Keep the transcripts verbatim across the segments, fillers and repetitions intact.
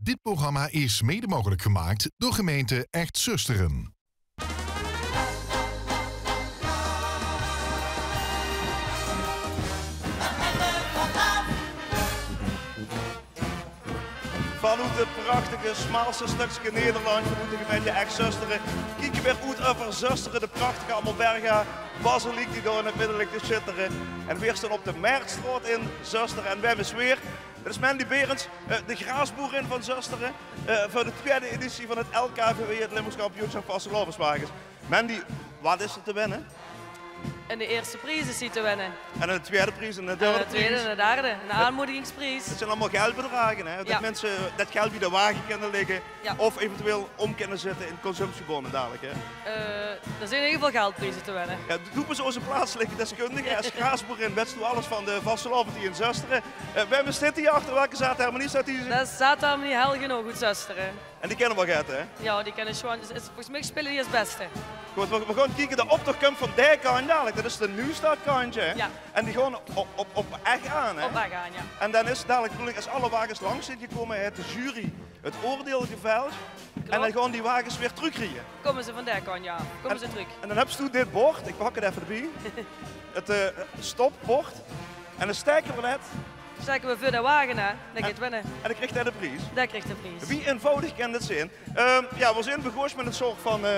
Dit programma is mede mogelijk gemaakt door gemeente Echt-Zusteren. Vanoet 't prachtige, smaalste stökske Nederland, vanoet de gemeinte Echt-Zusteren, kieke veer oet euver Zusteren, de prachtige Amelberga-basiliek die dao in 't midde ligk te sjittere. En veer staon op de Mertstraot in Zusteren. En veer höbbe 'm weer. Det is Mandy Berends, eh, de graasboerin van Zusteren, eh, veur de twiede editie van 't L K V W, 't Limburgs Kampioensjap Vastelaoveswages. Mandy, waat is d'r te winne? En de ierste pries is hie te winne. En de twiede pries en de derde pries. En de twiede en de derde. Ein aanmoedigingspries. 't Zeen allemaol geldbedrage, hè? Det minse det geld bie de wage kinne lègke. Ja. Of eventueel óm kinne zètte in consumptiebonne dalik, hè? Eh, d'r zeen in eder geval geldprieze te winne. Ja, doe bès ózze plaatselijke deskundige. Es graasboerin weits doe alles van de vastelaovend hie in Zusteren. Eh, wae zit hie achter? Welke zaate hermenie zit hie? Det is zaate hermenie Helge nog oet Zusteren. En die kinne waal get, hè? Ja, die kinne sjoon. Is, is, volges mich spille die es bèste. Good, veer, veer gaon kieke. De optoch kump van dae kantj dalik. Det is de Nuujsjtadkantj, hè? Ja. En die gaon op, op, op Ech aan, hè? Op Ech aan, ja. En dan is dalik de bedoeling, es alle wages langs zeen gekómme, haet de jury 't oordeel geveld. Klop. En dan gaon die wages weer trökrieje. Kómme ze van dae kantj, ja. Kómme ze trök. En dan höbs doe dit bord. Ich pak 't effe d'rbie. 't, eh, stopbord. En dan staeke veer det. Staeke veer veur de wage, hè. Dae geit winne. En dan krieg dae de pries. Dae krieg de pries. Wie einvoudig kan det zeen? Ehm, ja, veer zeen begós mit ein soort van, eh,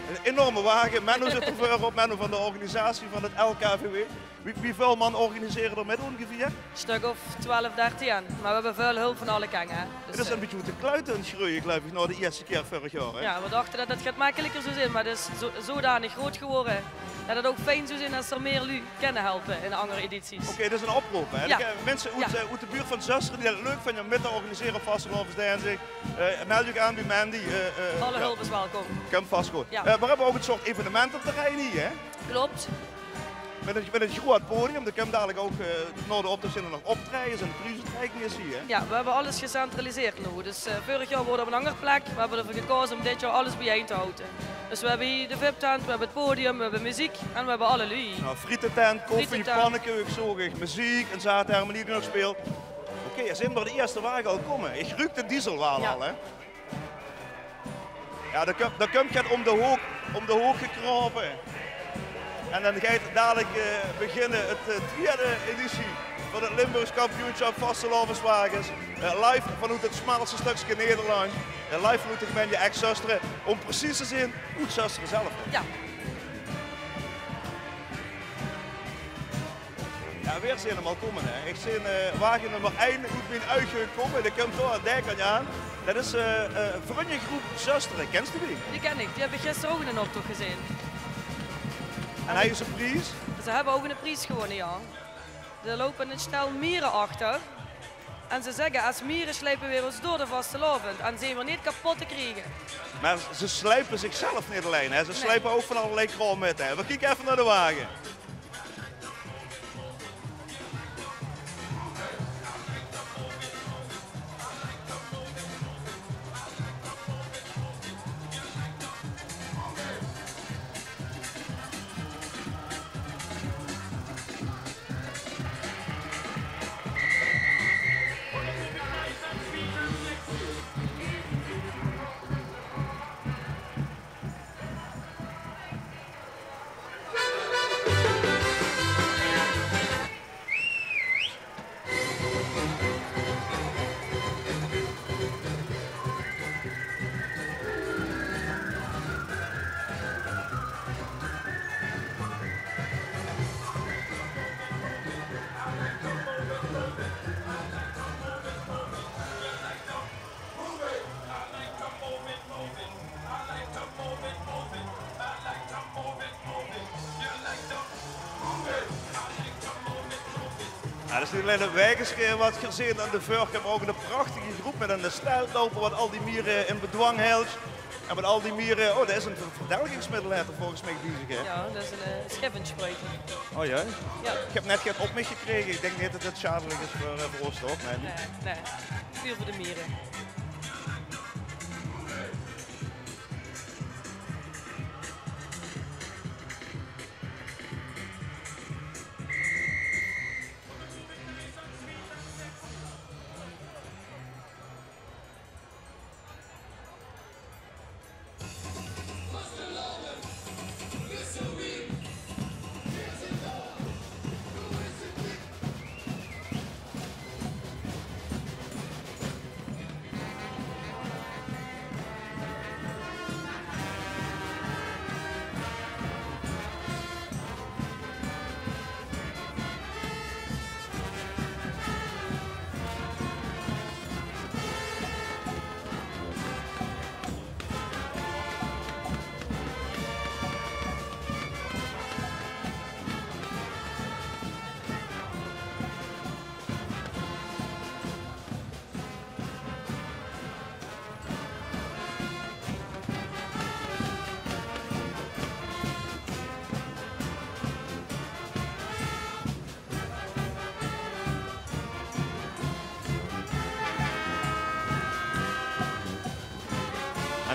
ein enorme wage. Menno zit d'r veurop, Menno van de organisatie van 't L K V W. Wie, wieväöl man organisere d'r mit óngeveer? Stök of twelf, dertien. Mer veer höbbe väöl hulp van alle kenge, hè. Dus, 't is ein bietje oet de kluit aan 't greuje, geluif ich, nao de ierste kier vörig jaor, hè? Ja, veer dachte det det get mekkeliker zou zeen, mer 't is zo, zodanig groot gewore det 't ouch fijn zou zeen es d'r mier luuj kinne helpe in anger edities. Oké, det is ein oproop, hè? Ja. De, eh, minse oet, eh, oet de buurt van Zöstere die det leuk vinje óm mit te organisere op vastelaovesdinsdig, eh, meld uch aan bie Mandy. Eh, eh, alle hulp is welkom. Kump vas good. Ja. Eh, veer höbbe ouch ein soort evenementeterrein hie, hè? Klop. Mit ein, mit ein groot podium. Dao kump dalik ouch, eh, nao de optoch zeen d'r nog optraejes en de priesoetreiking is hie, hè? Ja, veer höbbe alles gecentraliseerd noe. Dus, eh, vörig jaor waor 't op ein anger plek. Veer höbbe d'rveur gekaoze óm dit jaor alles biejein te haoje. Dus veer höbbe hie de vip-tent, veer höbbe 't podium, veer höbbe meziek en veer höbbe alle luuj. Nou, frietetent, koffie, pannekook, zoog ich, meziek, ein zaate hermenie die nog speelt. Oké, dao zeen de ierste wage al kómme. Ich ruuk de diesel waal al, hè? Ja, dao kump, dao kump get óm de hook, óm de hook gekraope. En dan geit dalik, eh, beginne 't, eh, twiede editie van 't Limburgs Kampioensjap Vastelaoveswages. Eh, live vanoet 't smaalste stökske Nederland. Eh, live vanoet de gemeinte Echt-Zöstere. Óm precies te zeen, oet Zöstere zelf, hè? Ja. Ja, veer zeen 'm al kómme, hè. Ich zeen, eh, wage nummer ein oet mien oug kómme. Dae kump dao, dae kantj aan. Det is, eh, eh, Vrunjegroep Zöstere. Kins doe die? Die ken ich. Die höb ich gister ouch in ein optoch gezeen. En höbbe ze ein pries? Ze höbbe ouch ein pries gewónne, ja. D'r loupe ein stel miere achter. En ze zègke, es miere sjleipe veer ós door de vastelaovend en zeen veer neet kepot te kriege. Mer ze sjleipe zichzelf neet allein, hè. Ze sjleipe ouch van allerlei kraom mit, hè. Veer kieke effe nao de wage. Ja, det is neet allein 't wageske wat geer zeet aan de veurkant, mer ouch 'n prachtige groep mit 'n steltlouper wat al die miere in bedwang hiltj. En mit al die miere, oh, det is 'n ver-, verdelgingsmiddel, haet 'r volges mich bie zich, hè? Ja, det is 'n, eh, Scheffenspreuter. Oh ja? Ja. Ich höb net get op mich gekrege. Ich dink neet det 't sjadelik is veur, eh, veur ós, toch? Nae, nae. Puur veur de miere.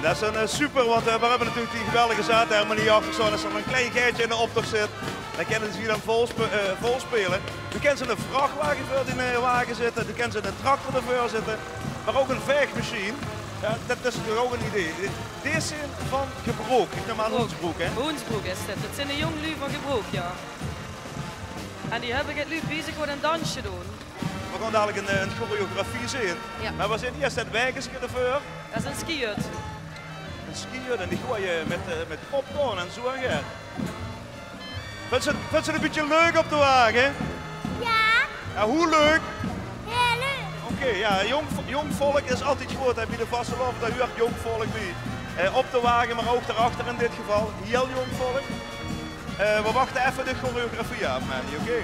Det is ein, eh, super, want, eh, veer höbbe natuurlik die geweldige zaatharmonie achter staon. Es d'r ein klein gaetje in de optoch zit, dan kinne ze die dan vol spe-, eh, vol speule. Dan kinne ze ein vrachwage veur die, eh, wage zitte, dan kinne ze ein tractor d'rveur zitte, mer ouch ein vaegmachien. Jao, det is toch ouch ein idee. Dit zeen van Gebrook. Ich num aan Hoensbrook, hè? Hoensbrook is dit. Det zeen de jónge luuj van Gebrook, jao. En die höbbe get luuj bie zich waat ein dansje doon. Veer gaon dalik ein, eh, ein choreografie zeen. Jao. Mer veer zeen ieërs det wageske d'rveur. Det is ein skihut. Ein skihut en die goeie mit, eh, mit popcorn en zoe, hè. Vinjs se, vinjs se 't ein bietje leuk op de wage? Jao. Jao, wie leuk? Hiel leuk. Oké, jao, jónk, jónk volk is altied good, hè, bie de vastelaovend, dao huuert jónk volk bie. Eh, op de wage, mer ouch dao achter in dit geval. Hiel jónk volk. Eh, veer wachte effe de choreografie aaf, Mandy, oké?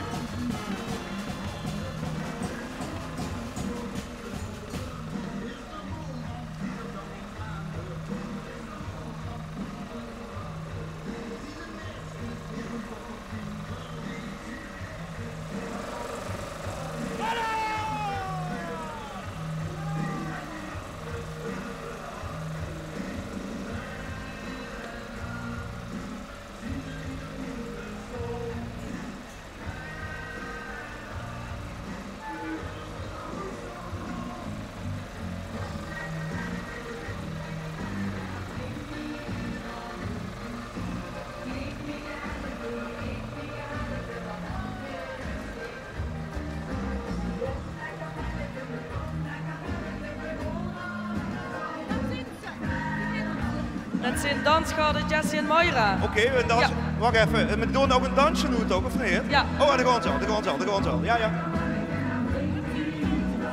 Det zeen dansgarde Jessie en Mayra. Oké, en dan, jao, wach effe, eh, veer doon ouch ein dansje noe toch, of neet? Jao. Oh, dao gaon ze al, dao gaon ze al, dao gaon ze al. Jao, jao.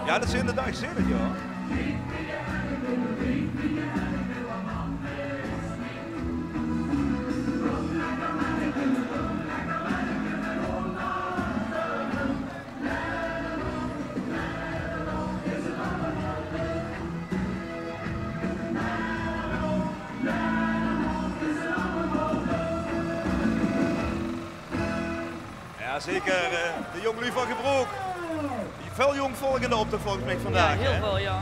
Jao, det zeen de, ich zeen 't, jao. Jao, zeker, eh, de jónge luuj van Gebrook. Väöl jónk volk in de optoch volges mich vandaag, hè? Jao, hiel väöl, jao.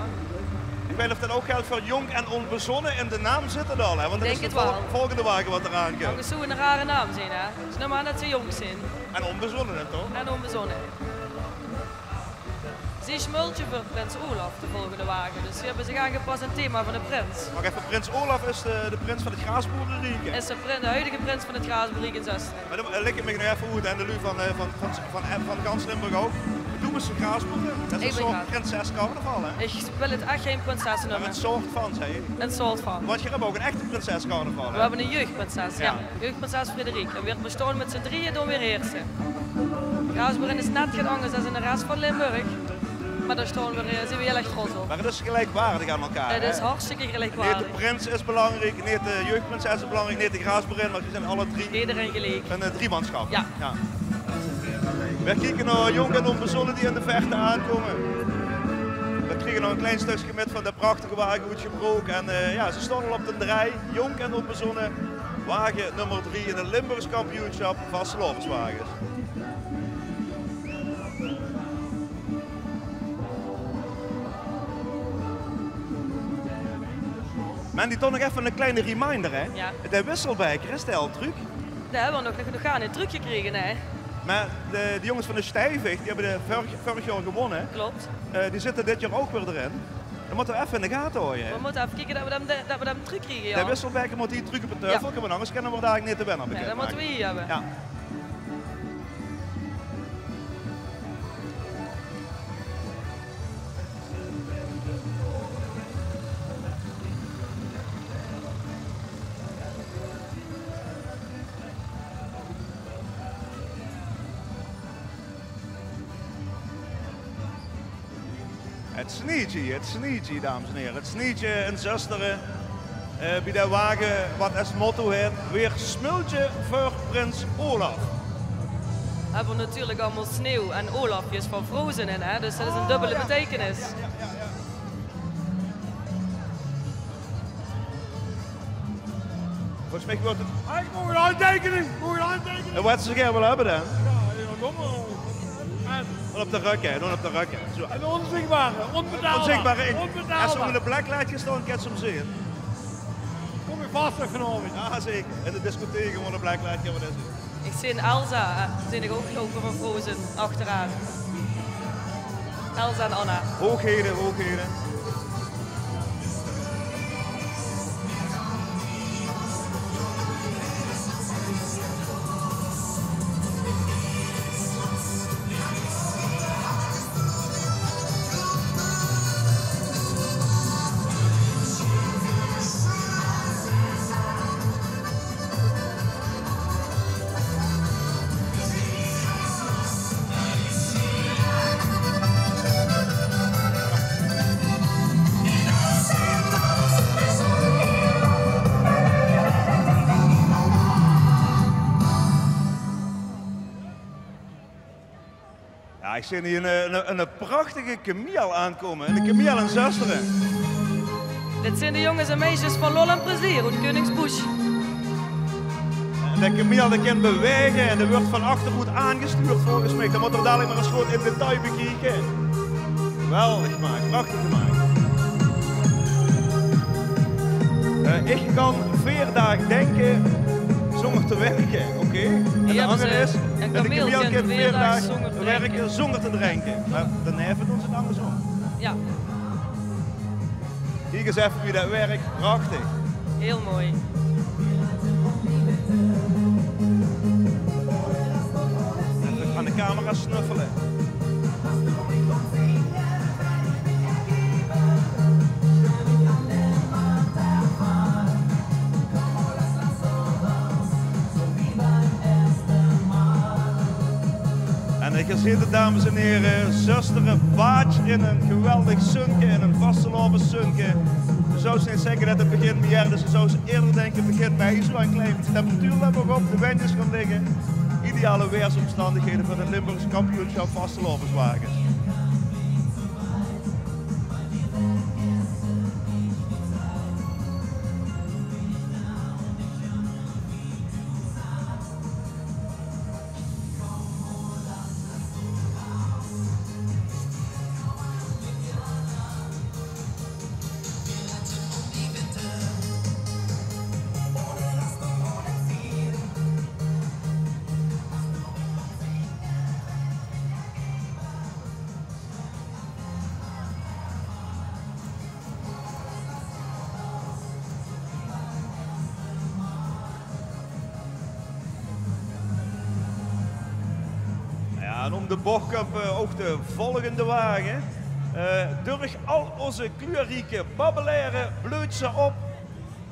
Ich weit neet of det ouch geldj veur jónk en ónbezónne in de naam zit 't al, hè? Want det is de volgende wage waat d'raan kump. Jao, det zów 'ne rare naam zeen, hè? Ich num aan det ze jónk zeen. En ónbezónne dan toch? En ónbezónne. Zie smultje veur prins Olaf, de volgende wage. Dus die höbbe zich aangepas aan 't thema van de prins. Wach effe, prins Olaf is de, de prins van 't Graasboereriek, hè? Is de prin-, de huidige prins van 't Graasboereriek in Zöstere. Mer dan, eh, lik ich mich nog effe oet aan de luuj van, eh, van, van, van, eh, van gans Limburg ouch. Doe bis Graasboer, hè? Det is ein soort prinses carnaval, hè? Ich wil 't ech gein prinses neume. Mer ein soort van, zag ich. Ein soort van. Want geer höb ouch ein echte prinses carnaval, hè? Veer höbbe ein jeugdprinses, jao. Jao. Jeugdprinses Frederiek. En veer bestaon mit z'n drieje, doon veer heerse. Graasboer is net get angers es in de res van Limburg. Mer dao staon veer, eh, zeen veer hiel erg trots op. Mer 't is geliekwaardig aan elkaar, hè? 't Is hartstikke geliekwaardig. Neet de prins is belangriek, neet de jeugdprinses is belangriek, neet de Graasboerin, mer veer zeen alle drie, ederein geliek, ein, eh, driemansjap. Jao. Jao. Veer kieke nao jónk en ónbezónne die in de verte aankómme. Veer kriege nog ein klein stökske mit van de prachtige wage oet Gebrook. En, eh, jao, ze staon al op de drie. Jónk en ónbezónne. Wage nummer drie in 't Limburgs kampioensjap vastelaoveswages. Mandy, toch nog effe ein kleine reminder, hè? Jao. De wisselbaeker, is dae al trök? Dae höbbe veer nog, nog, nog gaar neet trökgekrege, hè. Mer de, de jónges van de Steivig, die höbbe de vörig, vörig jaor gewónne. Klop. Eh, die zitte dit jaor ouch weer d'rin. Dan mótte veer effe in de gate haoje, hè. Veer mótte effe kieke det veer 'm, det veer 'm trökkriege, jao. De wisselbaeker mót hie trök op 't teufelke, want angers kinne veer dao neet de winnaar bekindmake. Jao, det mótte veer hie höbbe. Jao. 't Snieetje, 't snieetje, dames en here. 't Snieetje in Zöstere. Eh, bie de wage waat es motto haet: weer smultje veur prins Olaf. Höbbe veer natuurlik allemaol sneeuw en Olaf is van Frozen in, hè? Dus det is ein dubbele beteikenis. Volges mich wuuert 't... Ah, ich maag ein handteikening, maag ein handteikening. En waat ze gaer wille höbbe dan? Jao, jao, kóm mer. En... Op de rök, hè, doon op de rök, hè. Zoe. En ónzichtbare, ónbetaalbaar. Ónzichtbare ink. Ónbetaalbaar. Es se 'm op ein plek laets staon, kins se 'm zeen. Vastelaovend vanaovend. Jao, zeker. In de discotheek, gewoon de Black Light, jao, wat is 't? Ich zeen Elsa, eh, zeen ich ouch loupe van Frozen achteraan. Elsa en Anna. Hoeëgheden, hoeëgheden. Jao, ich zeen hie ein, ein, ein prachtige kemiel aankómme. Ein kemiel in Zöstere. Dit zeen de jónges en meisjes van Lol en Plezeer oet Keuningsbosch. En de kemiel, dae kin bewaege en dae wuuert van achter oet aangestuurd, volges mich. Dan mótte v'r dalik mer ins good in detail bekieke. Geweldig gemaak, prachtig gemaak. Eh, ich kan veer daag dinke zónger te wirke, oké? En de anger is, en de kemiel kin veer daag wirke zónger te drinke. Mer de neve doon ze 't angersóm. Jao. Kiek ins effe wie det wirk. Prachtig. Hiel mooi. Effe aan de camera snuffele. En, eh, geer zeet 't, dames en hiere, Zöstere baadj in ein geweldig zunke, in ein vastelaoveszunke. Ze zouwe neet zègke det 't begin mei is, dus ze zouwe eerder dinke begin mei, zoe ein klein bietje temperatuur, let mer op, de windjes gaon ligke. Ideale waersomstandighede veur 't Limburgs kampioensjap vastelaoveswages. Jao, en óm de boch kump, eh, ouch de volgende wage. Eh, durch al ózze kleurrieke babbelaire bleut ze op.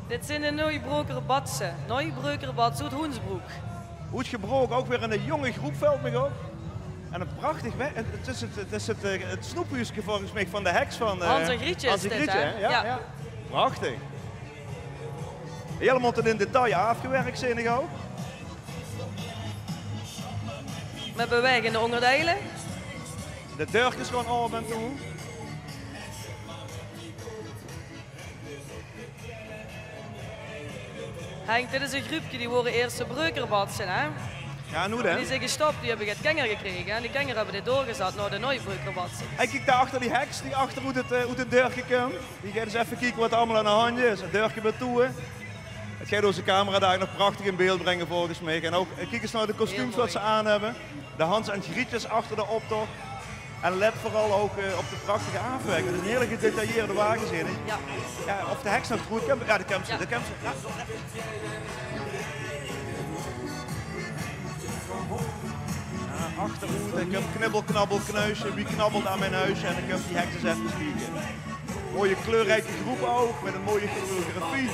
Dit zeen de Nuuj Broker Batse. Nuuj Broker Batse oet Hoensbroek. Oetgebroke, ouch weer ein jónge gróp, vèlt mich op. En ein prachtig we-, 't is 't, 't is 't, eh, 't snoephuuske volges mich van de heks van, eh, Hans en Grietje, hè? Jao, jao. Prachtig. Hielemaol tot in detail aafgewirk, zeen ich ouch. Mit bewaegende óngerdeile. De deurkes gaon aof en toe. Henk, dit is ein gruupke, die wore iers de Breuker Batse, hè? Jao, noe dan? Die zeen gestop, die höbbe get kinger gekrege en die kinger höbbe dit doorgezat nao de Nuuj Breuker Batse. Hey, kiek, dao achter die heks die achter oet 't, eh, oet 't deurke kump. Die geit ins effe kieke wat allemaol aan de hand is. 't Deurke weer toe. 't Geit ózze camera dao nog prachtig in beeld bringe, volges mich. En ouch, eh, kiek ins nao de kostuums wat ze aan höbbe. De Hans en Grietjes achter de optoch. En let veural ouch, eh, op de prachtige aafwerking. 't Is ein hiel gedetailleerde wage, zeen ich. Jao. Jao, of de heks nog good kump. Jao, dao kump ze, dao kump ze. Jao. Jao, achteroet, en kump knibbel, knabbel, knuisje. Wie knabbelt aan mien huisje? En dan kump die heks ins effe kieke. Mooie kleurrieke gróp ouch, mit ein mooie choreografie.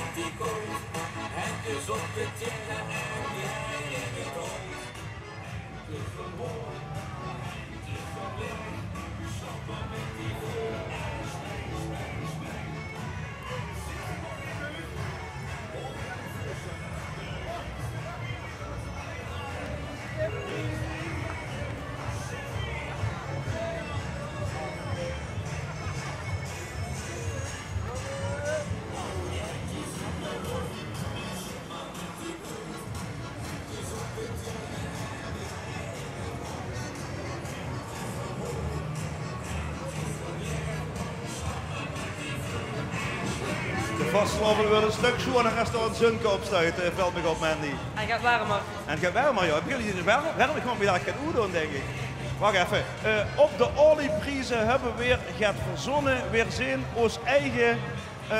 Vastelaovend weurt e stök sjoeaner es d'r e zunke op steit, eh, vèlt mich op, Mandy. En 't geit wermer. En 't geit wermer, jao. 't Begint hie werm, werm, ich mót mich dao get oetdoon, dink ich. Wach effe. Eh, op de Aolieprieze höbbe veer get verzónne. Veer zeen ós eige, eh,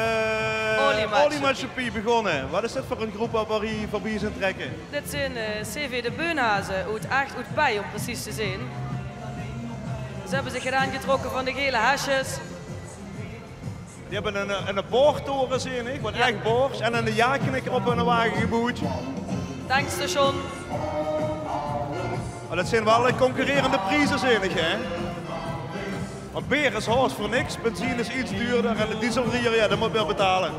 Aoliemaatsjappie. Aoliemaatsjappie begós. Waat is dit veur ein gróp waat veer hie veurbie zeen trèkke? Dit zeen, eh, C V de Beunhaze, oet Ech, oet Pey óm precies te zeen. Ze höbbe zich get aangetrokke van de gele hesjes. Die höbbe ein, ein baortore, zeen ich, waat ech baor is, en ein jaarknikker op hunne wage geboewd. Tankstation. Mer det zeen waal concurrerende prieze, zeen ich, hè? Want beer is haos veur niks, benzine is get duurder en de dieselriejer, jao, det mót waal betale.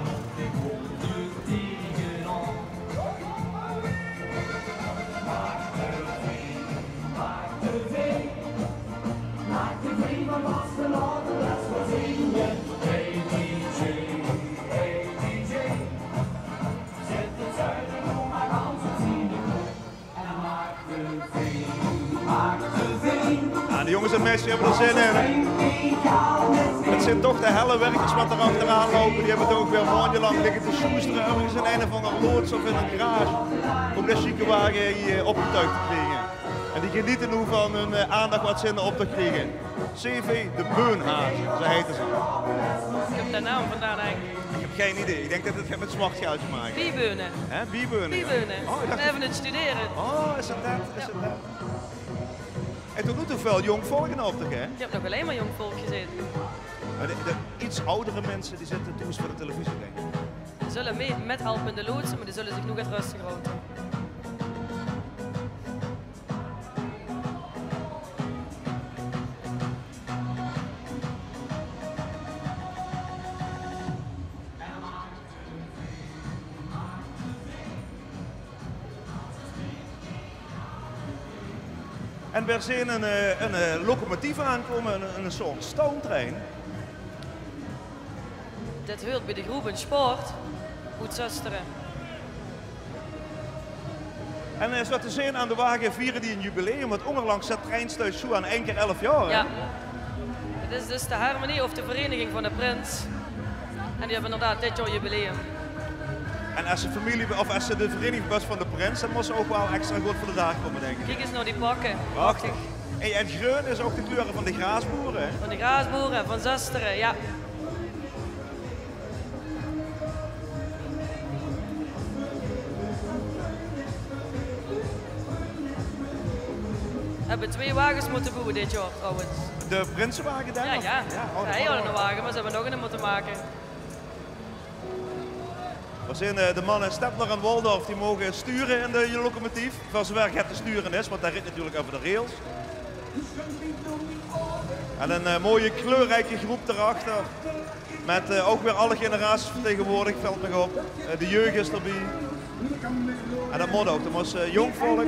Jao, de jónges en meisjes höbbe d'r zin in. 't Zeen toch de helle werkers waat d'r achteraan loupe. Die höbbe toch weer maondelang ligke te sjoestere örges in ein of anger loods of in ein garage. Óm de sjieke wage hie opgetuig te kriege. En die genete noe van hun, eh, aandach waat ze in de optoch kriege. C V de Beunhaze, zo heite ze. Wo kump de naam vandaan eigelik? Ich höb gein idee. Ich dink det 't get mit smartgeld te make haet. Biebeune. Hè, biebeune, jao. Biebeune. Oh, ich dach... Veer höbbe 't studere. Oh, is 't det? Is 't det? En tot noe toe väöl jónk volk in de optoch, hè? Ich höb nog allein mer jónk volk gezeen. Mer de, de get aodere minse, die zitte thoes veur de televisie, dink ich. Ze zulle mei, mithelpe in de loodse, mer die zulle zich noe get rustiger haoje. En veer zeen ein, eh, ein, eh, locomotief aankómme, ein, ein soort stoomtrein. Det huurt bie de gróp Sport oet Zöstere. En, eh, is det te zeen aan de wage, viere die ein jubileum, want óngerlangs zat Treinstation ein kier elf jaor, hè? Jao. 't Is dus de harmonie of de vereniging van de prins. En die höbbe inderdaad dit jaor jubileum. En es se femilie, of es se de vereniging bös van de prins, dan mós se ouch waal extra good veur de daag kómme, dink ich. Kiek ins nao die pakke. Prachtig. Prachtig. En, en greun is ouch de kleure van de Graasboere, hè? Van de Graasboere en van Zöstere, jao. Höbbe twee wages mótte boewe dit jaor trouwens. De prinsewage dao? Jao, jao. Jao, oh, det... Veer hadde eine wage, mer ze höbbe nog eine mótte make. Veer zeen, eh, de manne Stepler en Waldorf, die moge sture in de locomotief. Veur zoever get te sture is, want dae rijt natuurlik euver de rails. En ein, eh, mooie kleurrijke groep daarachter. Mit, eh, ouch weer alle generaties vertegenwoordigd, vèlt mich op. Eh, de jeug is d'rbie. En det mót ouch. Det mós, eh, jónk volk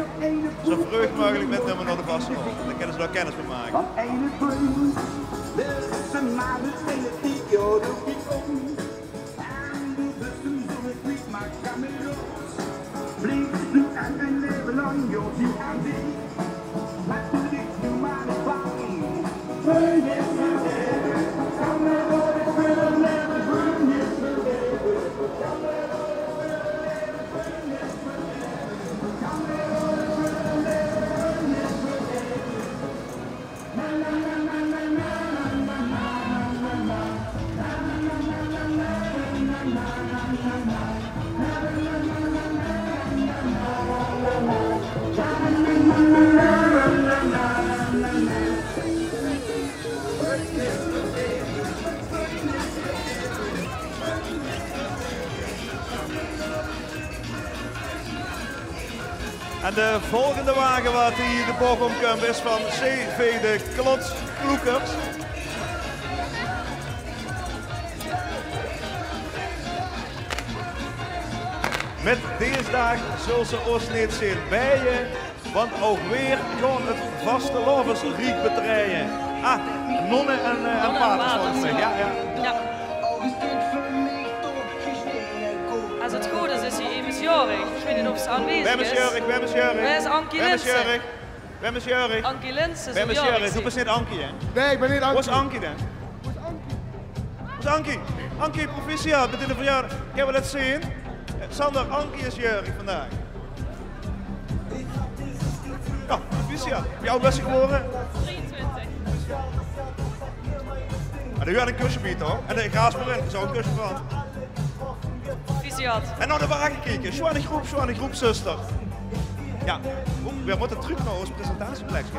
zo vreug meugelik mitnumme nao de vastelaovend. Dan kinne ze dao kennis mit make. En de volgende wage waat hie de boch óm kump is van C V de Klotskloekers. Mit dees daag zölle ze ós neet zeen beie, want ouch veer gaon 't vastelaovesriek betreie. Ah, nonne en, eh, en paters volges mich. Jao, jao. Jao. Es 't good is, is hie emes jaorig. Ich weit neet of ze aanwezig is. Wae is jaorig? Wae is jaorig? Wae is Ankie Linssen? Wae is jaorig? Ankie Linssen, zoe jaorig. Doe bis neet Ankie, hè? Nae, ich bin neet Ankie. Wo is Ankie dan? Wo is Ankie? Ankie, proficiat mit de verjaordaag. Gaon v'r det zeen? Eh, Sander, Ankie is jäörig vandaag. Jao, proficiat. Wie aod bös se gewore? Drieëntwintig. Mer dao huuert ein kusje bie, toch? En de graasboerin, dao zów ein kusje van. Proficiat. En nao de wage kieke. Sjoeane gróp, sjoeane gróp, zuster. Jao, oeh, veer mótte trök nao ós presentatieplekske.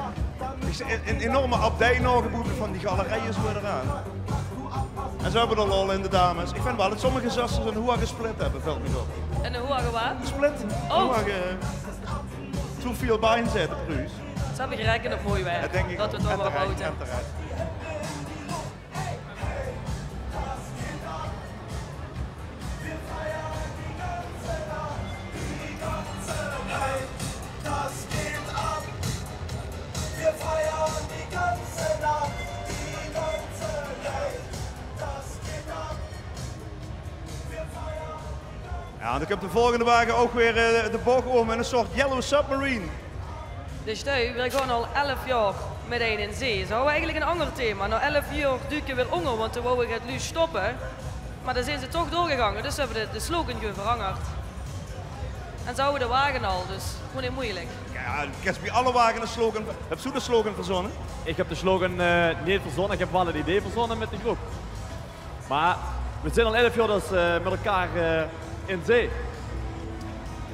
Ich zeen ein, ein enorme abdij naogeboewd mit van die galerieje zo d'raan. En ze höbbe d'r lol in, de dames. Ich vinj waal det sommige zusters ein hoge split höbbe, vilt mich op. Ein hoge waat? Split. Oh. Ein hoge, eh, too veel bein zitte, precies. Ze höbbe gereken op mooi waer. Det dink ich. Det v'r 't dao waal, en terecht, boete. En terecht. Jao, en dan kump de volgende wage ouch weer, eh, de boch óm in ein soort Yellow Submarine. Dus die, veer gaon al elf jaor mit ein in zee. Ze hawwe eigelik ein anger thema. Nao elf jaor duke veer ónger, want toen wouwe veer 't luus stoppe. Mer dan zeen ze toch doorgegange, dus ze höbbe de, de slogan gewoon verangerd. En ze hawwe de wage al, dus gewoon neet meujelik. Jao, jao, kins bie alle wage ein slogan. Höbs doe de slogan verzónne? Ich höb de slogan, eh, neet verzónne, ich höb waal 't idee verzónne mit de gróp. Mer veer zeen al elf jaor dus, eh, mit elkaar, eh, in zee.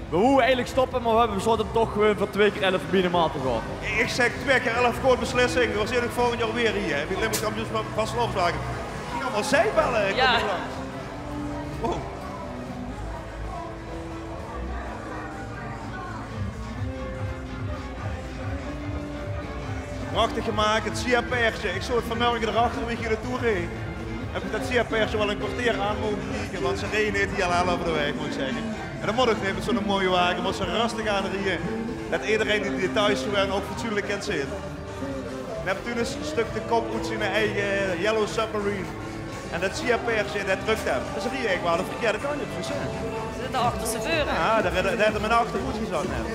Veer wouwe eigelik stoppe, mer veer höbbe beslote óm toch gewoon veur twee kier elf minimaal te gaon. Ich zèk twee kier elf, good beslissing. Veer zeen uch volgend jaor weer hie, hè, bie 't Limburgs Kampioensjap Vastelaoveswage. Allemaol zeibelle kómme langs. Oh. Prachtig gemaak, 't Sia-paerdje. Ich zoot 't vanmorge d'rachter wie ich hie nao toe reej. Höb ich det Sia-paerdje waal ein kerteer aan moge kieke, want ze reje neet hiel hel euver de waeg, mót ich zègke. En det mót ouch neet mit zoe'n mooie wage, mót ze röstig aanrieje. Det ederein die details gewoon ouch fatsoenlik kint zeen. Neptunus stök de kop oet zien eige Yellow Submarine. En det Sia-paerdje, det drök 'm. Dus ze rieje eigelik waal de verkeerde kantj op, dus, hè. Ze zitte achtersteveure. Jao, dao, dao, dao haet 'm in achtervoot gezat net.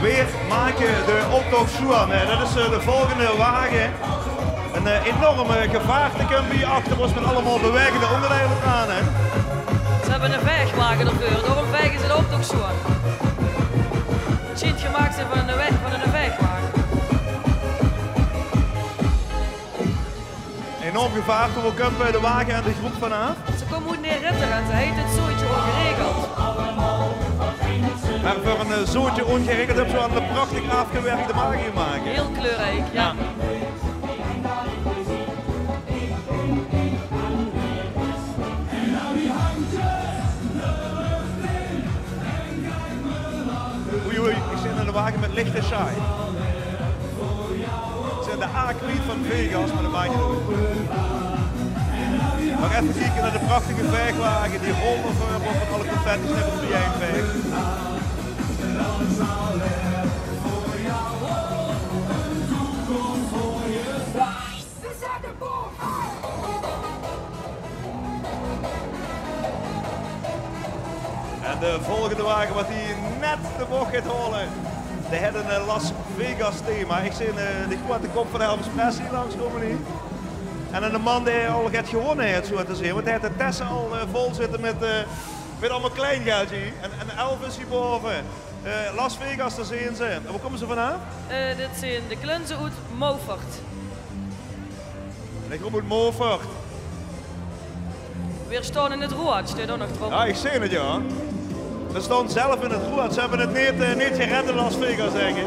Veer make de optoch sjoean, hè. Det is, eh, de volgende wage. Ein, eh, enorm gevaarte kump hie achter ós mit allemaol bewaegende óngerdeile d'raan, hè. Ze höbbe eine vaegwage d'rveur, daorum vaege ze de optoch sjoean. 't Sjient gemaak te zeen van eine, van eine vaegwage. Enorm gevaarte, wo kump, eh, de wage en de gróp vanaaf? Ze kómme oet Neerittere en ze heite 't Zootje Óngeregeld. Mer veur ein, eh, Zootje Óngeregeld höbs se waal ein prachtig aafgewerkde wage gemaak, hè? Hiel kleurriek, jao. Jao. Oei, oei, ich zeen eine wage mit lichte sjaai. Ze zeen de A kwiet van Vegas, mer det maak neet oet. Mer effe kieke nao de prachtige vaegwage, die rollende veurop mit alle confetti-snippers bie-ein vaeg. En de volgende wage, wat hie net de boch geit haole, dae haet ein, eh, Las Vegas thema. Ich zeen, eh, de groete kop van Elvis Presley langskómme hie. En eine man dae al get gewonne haet, zo te zeen. Want hae haet de tesse al, eh, vol zitte mit, eh, mit allemaol kleingeldje hie. En, en Elvis hie bove. Eh, Las Vegas, dao zeen ze. En wo kómme ze vanaaf? Eh, dit zeen de Klunze oet Moufert. En ich roop oet Moufert. Veer staon in 't roead, steit dao nog drop. Jao, ich zeen 't, jao. Ze staon zelf in 't roead. Ze höbbe 't neet, eh, neet gered in Las Vegas, dink ich.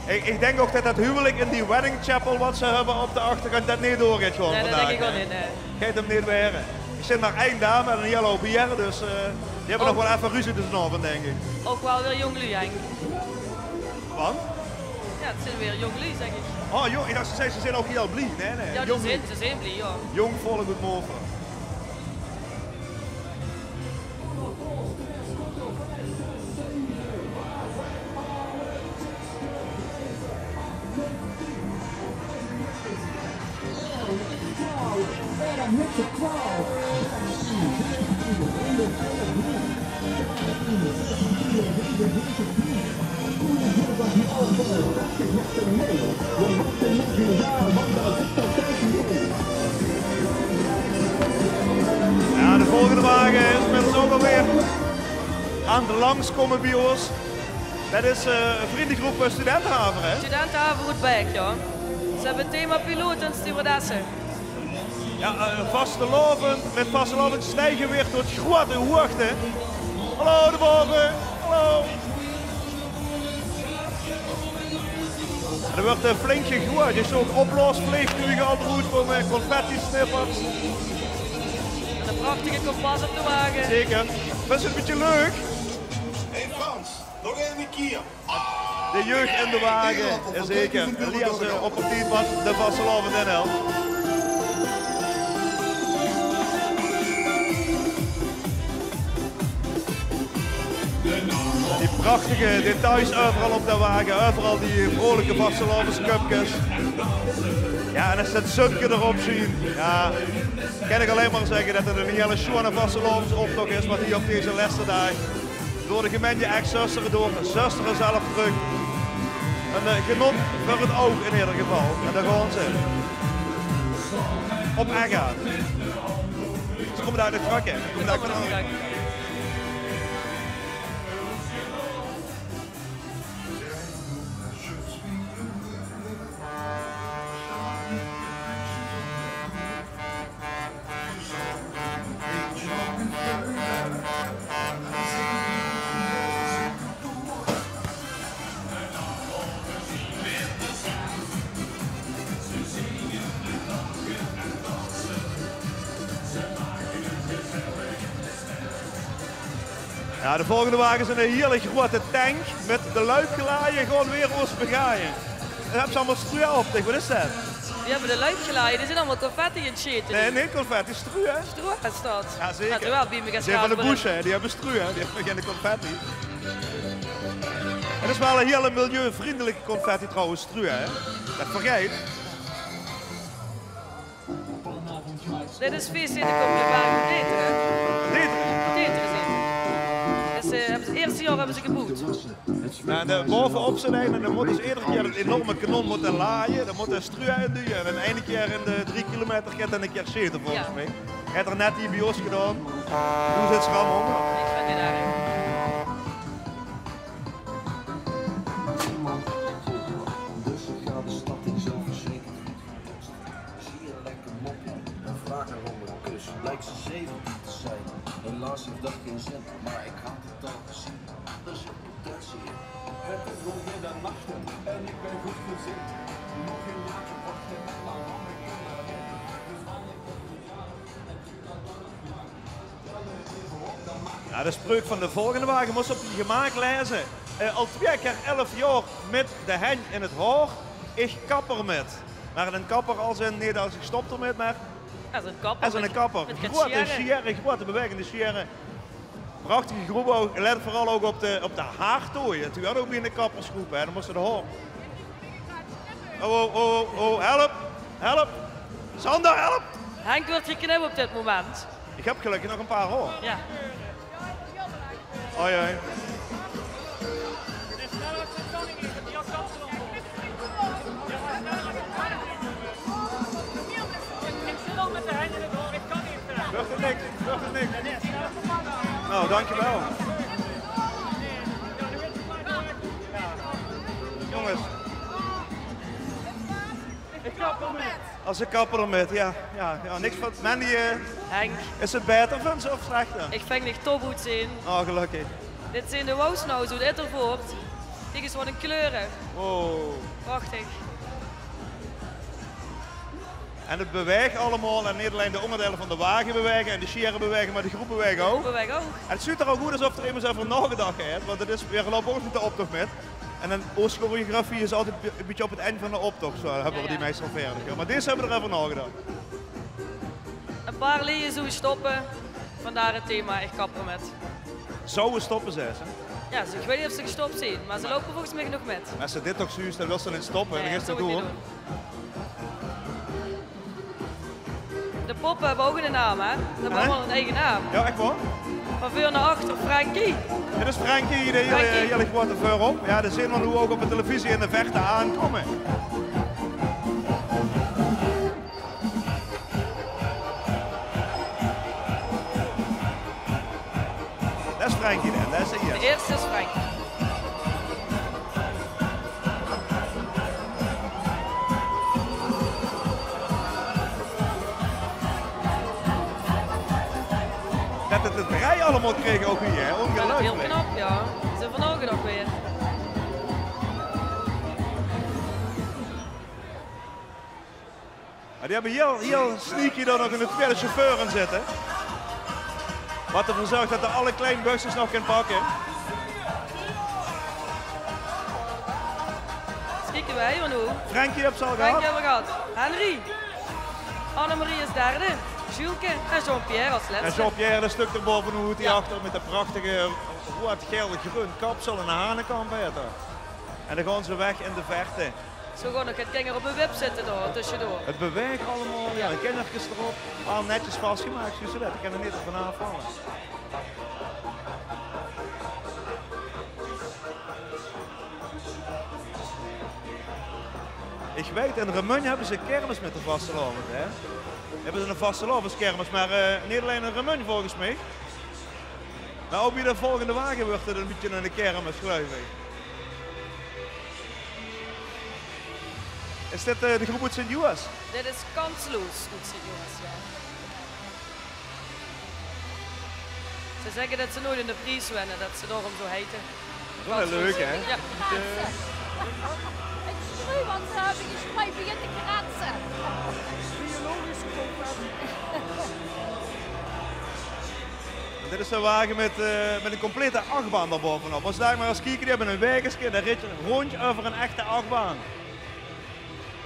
Ich, ich dink ouch det det huwelik in die wedding chapel wat ze höbbe op de achterkantj, det neet door geit gaon vandaag, hè? Nae, det dink ich ouch neet, nae. Geit 'm neet waere. Ich zeen mer ein dame en ein hiel houp hiere, dus, eh, die höbbe nog waal effe ruzie dezen aovendj, dink ich. Ouch waal weer jóng luuj, Henk. Want? Jao, 't zeen weer jóng luuj, zègk ich. Oh, jóng, ich dach, ze zag, ze zeen ouch hiel blie. Nae, nae. Jóng luuj. Jao, ze zeen, ze zeen blie, jao. Jóng volk oet Moufert. Ja, de volgende wage is inmiddels ook alweer aan 't langskomme bie ós. Det is, eh, ein vriendegroep, eh, Studentehaver, hè? Studentehaver oet Baek, ja. Ze höbbe thema piloot en stewardesse. Ja, eh, vastelaovend, mit vastelaovend stijge weer tot groeate hoogte. Hallo, de boven. Hallo. En d'r wuuert, eh, flink gegooid. D'r zeen opblaosvleegtuge al d'roet kómme, confettisnippers. En ein prachtige kompas op de wage. Zeker. Is 't ein bietje leuk? Hey Frans, nog eine kier. De jeug in de wage, jazeker. Elias, eh, op 't team van de vastelaovend N L. Die prachtige details euveral op de wage, euveral die vrolike vastelaoveskupkes. Ja, en es ze 't zunke d'rop zeen, ja, kan ich allein mer zègke det 't eine hiele sjoeane vastelaovesoptoch is waat hie op deze lèste daag door de gemeinte Ech-Zöstere, door Zöstere zelf trök. Ein, eh, genot veur 't oug in eder geval. En dao gaon ze. Op Ech-Aan. Ze kómme dao oet de trök, hè. Ze kómme dao oet de trök. Ja, de volgende wage is ein hiele groeate tank mit de luipgelaje, gewoon weer ós begaaie. En höbbe ze allemaol stroo op zich, waat is det? Die höbbe de luipgelaje, die zeen allemaol confetti aan 't sjete. Nae, nae, confetti, stroo, hè? Stroo is det. Ja, zeker. Gaat er wel bij me gaan. Die zeen van de bush, hè? Die höbbe stroo, hè? Die höbbe geine confetti. 't Is wel ein hiele milieuvriendelike confetti trouwens, stroo, hè? Det vergaet. Dit is fees in de komende daag. Beter, hè? Beter. Beter is 't. Dus, eh, höbbe ze, 't ierste jaor höbbe ze geboewd. En, eh, baove-op zeen en dan mótte ze eder kier det enorme kanon mótte laje. Dan mótte ze stroo in duje. En dan eine kier in de drie kilometer geit 'r ein kier sjete, volges mich. Haet 'r net hie bie ós gedaon. Doe zits 'r allemaol ónger. Ich vinj 't erg. Zie je lekker moppie en vraag haar om een kus. Lijkt ze zeventien te zijn. Helaas heeft dat geen zin, maar ik had het al gezien. Dus je potentie in. Het is nog meer dan nachten en ik ben goed gezind. Nog een jaartje wachten en dan kom ik er weer in. Dus alle potentialen en doe dat dan nog maar. Ja, de spreuk van de volgende wage mós se op dien gemaak laeze. Eh, al twee kier elf jaor mit de henj in 't haor. Ich kap er mit. Mer ein kapper als in, nae, ich stop er mit, mer as ein kapper. As ein kapper. Mit, mit groeate sjere, groeate bewaegende sjere. Prachtige groep ouch. Let veural ouch op de, op de haortoeie. Die haje ouch bie de kappersgroep, hè. Dan mós se de haor. Oh, oh, oh, oh, help, help. Sander, help. Henk wuuert geknip op dit moment. Ich höb gelökkig nog ein paar haor. Ja. Oei, oei. Wuuert 't niks, wuuert 't niks. Nou, dankjewel. Jónges. Ich kap er mit. As ein kapper mit, ja. Ja, ja, niks van Mandy, eh, Henk. Is 't baeter, vinjs se, of slechter? Ich vinj dich top oetzeen. Oh, gelökkig. Dit zeen de Wauwsnaws oet Ittervoort. Kiek ins waat ein kleure. Wow. Prachtig. En 't bewaeg allemaol, en neet allein de óngerdeile van de wage bewaege en de sjere bewaege, mer de groep bewaeg ouch. De groep bewaeg ouch. En 't zuut d'r ouch oet esof d'r emes euver naogedach haet, want 't is, veer loupe ouch mit de optoch mit. En ein, ós choreografie is altied ein bietje op 't ind van de optoch, zo höbbe veer die meistal veerdig. Ja, mer deze höbbe d'r euver naogedach. Ein paar leeje zouwe stoppe, vandaar 't thema Ich kap er mit. Zouwe stoppe, zaes se? Ja, ze, ich weit neet of ze gestop zeen, mer ze loupe volges mich nog mit. Mer es se dit toch zuus, dan wils se neet stoppe, dan geis se door. De poppe höbbe ouch 'ne naam, hè? Die höbbe allemaol 'n eige naam. Jao, ech waor? Van veur nao achter, Frankie. Dit is Frankie, de hiel, Frankie. Hiel groete veurop. Jao, die zeen v'r noe ouch op de televisie in de verte aankómme. Det is Frankie dan, det is de ierste. De ierste is Frankie. Det 't de drei allemaol kriege ouch hie, hè? Ongeluifelik. Hiel knap, jao. Ze van ouch nog weer. Mer die höbbe hiel, hiel sneaky dao nog 'ne twiede chauffeur in zitte. Wat d'rveur zörg det d'r alle klein bökskes nog kint pakke. Ins kieke, wie höbbe v'r noe? Frankie höbs se al gehad. Frankie höbbe v'r gehad. Henry. Annemarie is derde. Julke en Jean-Pierre es lètste. En Jean-Pierre, det stök dao bovenoet, die achter mit det prachtige roead-gael-greun kapsel en 'ne hanekamp haet. En dan gaon ze weg in de verte. Zo gaon nog get kinger op 'n wip zitte dao, tösjedoor. 't Bewaeg allemaol, jao, de kingerkes d'rop. Al netjes vasgemaak, zuus se det. Die kinne neet d'rvan aafvalle. Ich weit, in Remunj höbbe ze kermis mit de vastelaovend, hè? Höbbe ze 'n vastelaoveskermis, mer, eh, neet allein in Remunj, volges mich. Mer ouch bie de volgende wage wuuert 't e bietje 'n kermis, geluif ich. Is dit, eh, de groep oet Sint-Joas? Dit is Kansloos oet Sint-Joas, jao. Ze zègke det ze noeit 'ne pries winne, det ze daorum zo heite. Waal leuk, hè? Jao. Kraatse. 't Sjtru, want ze höbbe gesjmeit, begint te kraatse. Biologisch confetti. En dit is de wage mit, eh, mit 'n complete achbaan dao bovenop. Mós se mer ins kieke, die höbbe 'n wageske, det rit róndj euver 'n echte achbaan.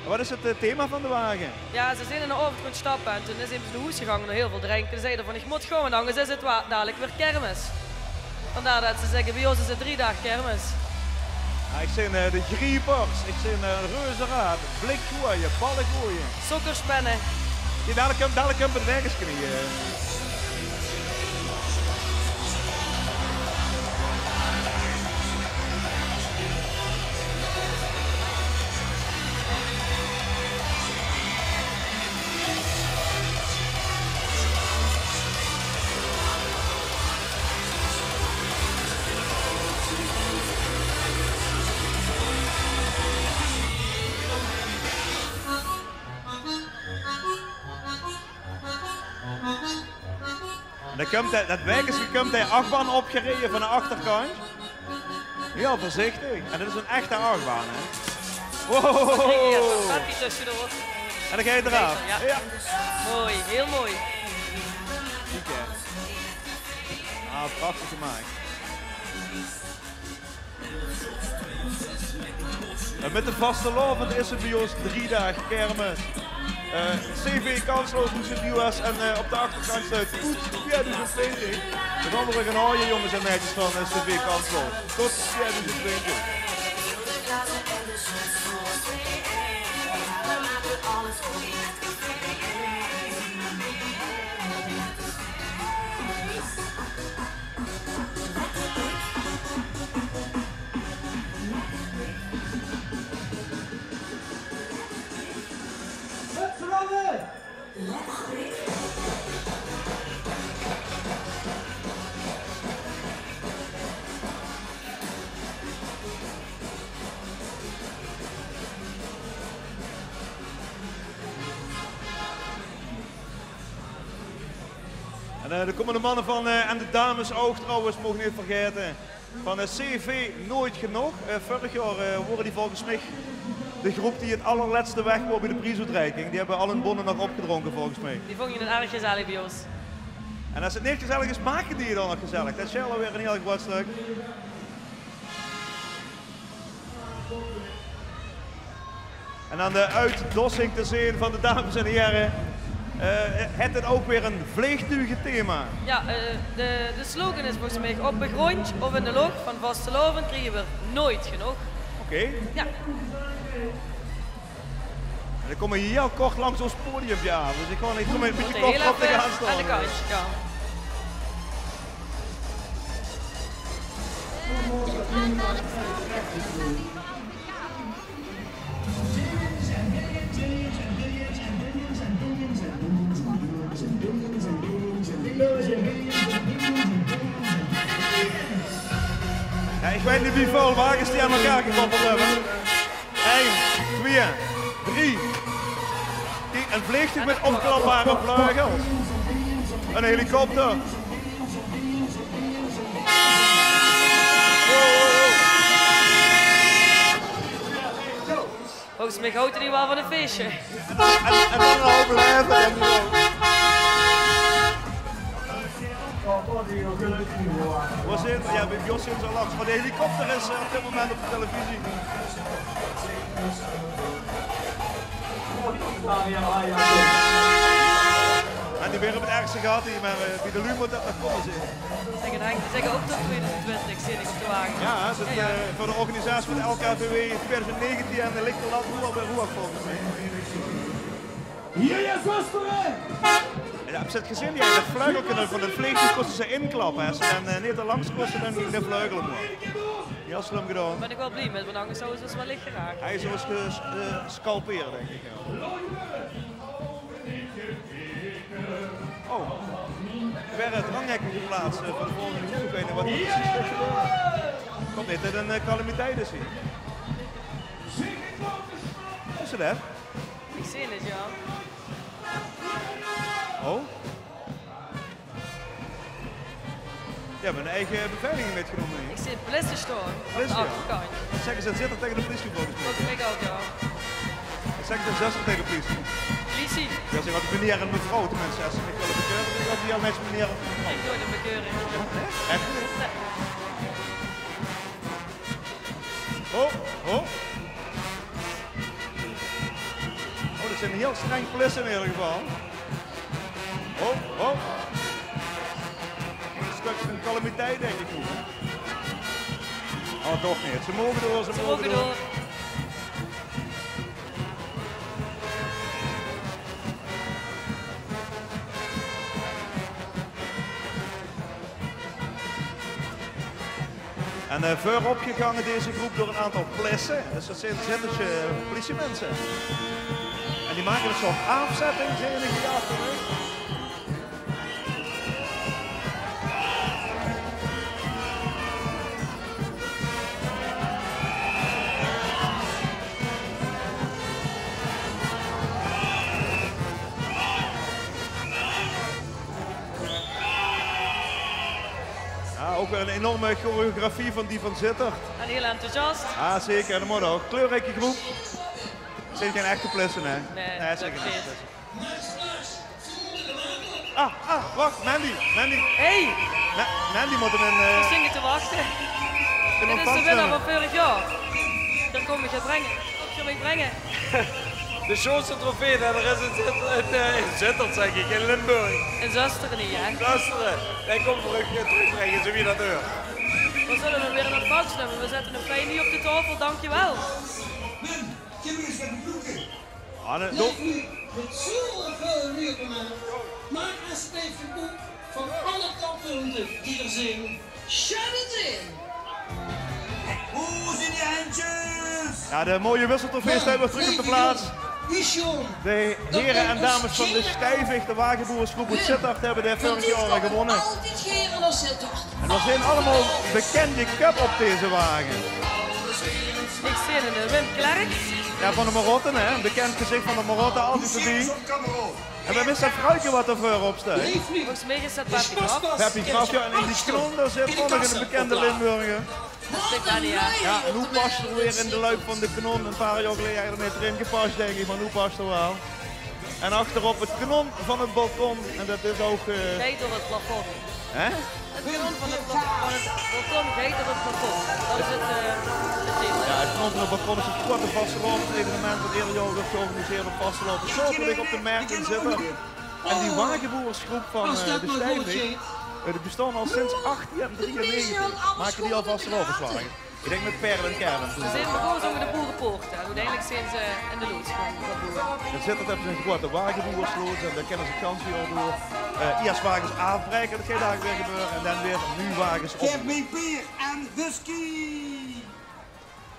En wat is 't, eh, thema van de wage? Jao, ze zeen in de aovend gaon stappe en toen is emes nao hoes gegange nao hiel väöl drinke. Toen zag 'r van: "Ich mót gaon, want angers is 't wa-, dalik weer kermis." Vandaar det ze zègke: "Bie ós is 't drie daag kermis." Jao, ich zeen, eh, de griepers, ich zeen, eh, reuzeraad, blikgooie, ballegooie. Sókkerspinne. Jao, dalik kump, dalik kump 't wageske hie. En dan kump det, det wageske kump de achbaan opgereje van de achterkantj. Hiel veurzichtig. En det is 'n echte achbaan, hè? Wow! Papi tösjedoor. En dan geit 'r d'raaf. Jao. Jao. Mooi, hiel mooi. Kiek, hè. Ah, prachtig gemaak. En mit de vastelaovend is 't bie ós drie daag kermis. Eh, C V Kansloos oet Sint-Joas en, eh, op de achterkantj steit Koets twieëdoezend twintig. De anger gaon haoje, jónges en meidjes van, eh, C V Kansloos. Tot twieëdoezend twintig. En, eh, d'r kómme de manne van, eh, en de dames ouch trouwens, maag neet vergaete, van, eh, C V Nooit Genóg. Eh, vörig jaor, eh, wore die volges mich de groep die 't allerlètste weg waor bie de priesoetreiking. Die höbbe al hun bonne nog opgedrónke volges mich. Die vónge 't erg gezellig bie ós. En es 't neet gezellig is, make die 't dan nog gezellig. Det is alweer ein hiel groot stök. En aan de oetdossing te zeen van de dames en hiere, eh, haet 't ouch weer ein vleegtuugethema. Jao, eh, de, de slogan is volges mich: op de gróndj of in de loch, van vastelaovend kriege v'r nooit genóg. Oké. Jao. Dan kómme ze hiel kort langs ós podium, jao. Dus ich gaon, ich gaon ein bietje kort op de kantj staon. Aan de kantj, jao. Jao, ich weit neet wieväöl wages die aan elkaar gekoppeld höbbe. Ein, twieë, drie. Kiek, ein vleegtuug mit opklapbare vleugels. Ein helikopter. Volges mich haet 'r die waal van ein feesje. En, en, en dan ein hoop laeve, denk ich ouch. Wo zeen, jao, bie, bie ós zeen ze al langs, mer de helikopter is, eh, op dit moment op de televisie. En die weer op 't ergste gehad, die, mer, eh, bie de luuj mót det nog kómme, zègk. Zègk, en Henk, die zègke ouch tot twieëdoezend twintig, zeen ich op de wage. Jao, det, eh, veur de organisatie van de L K V W twieëdoezend negentien en de lichte lat hoeag bie Roeag volges mich. Hie is Westere! Jao, höbs se 't gezeen? Jao, det vleugelke van 't vleegtuug kóste ze inklappe, hè. Es ze dan, eh, neet te langs kóste, dan ging de vleugel omhoeag. Hiel slum gedaon. Dao bön ich waal blie mit, want angers zouwe ze ós waal lich geraak. Hae is ós ges-, eh, scalpere, denk ich, jao. Oh, d'r waere dranghèkke geplaats, eh, veur de volgende groep. Ich weit neet waat d'r precies wuuert gedaon. Kump neet det 't ein, eh, calamiteit is hie? Is 't det? Ich zeen 't, jao. Oh? Die höbbe hun eige beveiliging mitgenómme hie. Ich zeen plisse staon. Plisse, jao. Aan de achterkantj. Zègke ze Zitterd taenge de pliesie volges mich. Volges mich ouch, jao. Zègke ze Zöstere taenge de pliesie. Pliesie. Jao, zègk altied meneer en mevrouw, tenminste, es ze mich wille bekeure, dan höbbe die al nèts meneer en mevrouw. Ich doon de bekeuring. Jao, hè? Ech? Nae. Ho, ho. Oh, det zeen hiel streng plisse in eder geval. Ho, ho. Ein stökske van calamiteit, denk ich, ouch, hè? Oh, toch neet. Ze moge door, ze moge door. En, eh, veurop gegange deze groep door ein aantal plisse. Dus det zeen Zittersje, eh, pliesieminse. En die make ein soort aafzetting, zeen ich, hie achter. Jao, ouch weer ein enorme choreografie van die van Zitterd. En hiel enthousiast. Jao, zeker. En det mót ouch. Kleurrieke groep. Zeen gein echte plisse, hè? Nae, nae, zeker neet. Ah, ah, wach, Mandy, Mandy. Hey! Ma-, Mandy mót 'm in, eh, veer zeen te wachte. Dit is de winnaar van veurig jaor. Dao kóm ich 'm bringe. Kóm ich 'm bringe. De sjoonste trofee, det is in Zitterd, in, eh, in Zitterd, zègk ich, in Limburg. In Zöstere neet, hè? Zöstere. Dae kómme v'r trök, eh, trökbringe, zoe wie det huuert. Veer zölle 'm weer in ontvangs numme. Veer zètte 'm fijn hie op de taofel. Dankjewel. Anne, doe. Leef neet mit zoväöl leed op de maag, maak alstublieft gebroek van alle kalkoen die d'r zeen. Sjoon zeen. Hoe zeen die hendjes? Jao, de mooie wisseltrofee steit weer trök op de plaats. De here en dames van de Stijvig, de wageboersgroep oet Zitterd, höbbe dit veurig jaor al gewónne. En d'r zeen allemaol bekènde köp op deze wage. Ich zeen 'ne Wim Klerks. Jao, van de Marotte, hè. Ein bekènd gezich van de Marotte, altied d'rbie. En wae is det vruike wat d'r veurop steit? Volges mich is det Peppy Kraft. Peppy Kraft, jao. En in die knon, dao zit ouch nog 'ne bekènde Limburger. Det is Stefania. Jao, en noe pas d'r weer in de loup van de knon. Ein paar jaor geleje haet d'r neet d'rin gepas, dink ich, mer noe pas d'r waal. En achterop 't knon van 't balkon. En det is ouch, eh, geit door 't plafond. Hè? 't Knon van 't pla-, van 't balkon geit door 't plafond. Det is 't, eh, 't thema. Jao, 't Knon van 't balkon is 't groete vastelaovendsevenement det eder jaor wuuert georganiseerd op vastelaovend zaoterdig op de Mert in Zitterd. En die wageboersgroep van, eh, de Stijvig, eh, die bestaon al sinds achttien drieënnegentig. Make die al vastelaoveswages. Ich dink mit Perl en Kerwin toen. Ze zeen begós ónger de boerepoort en oeteindelik zeen ze in de loods gaon, gaon boewe. Dan zit 't op zo'n groeate wageboewersloods en dan kinne ze 't ganse jaor door, eh, iers wages aafbraeke, dat geit dalik weer gebeure, en dan weer nuuj wages op. Geef mich beer en whisky!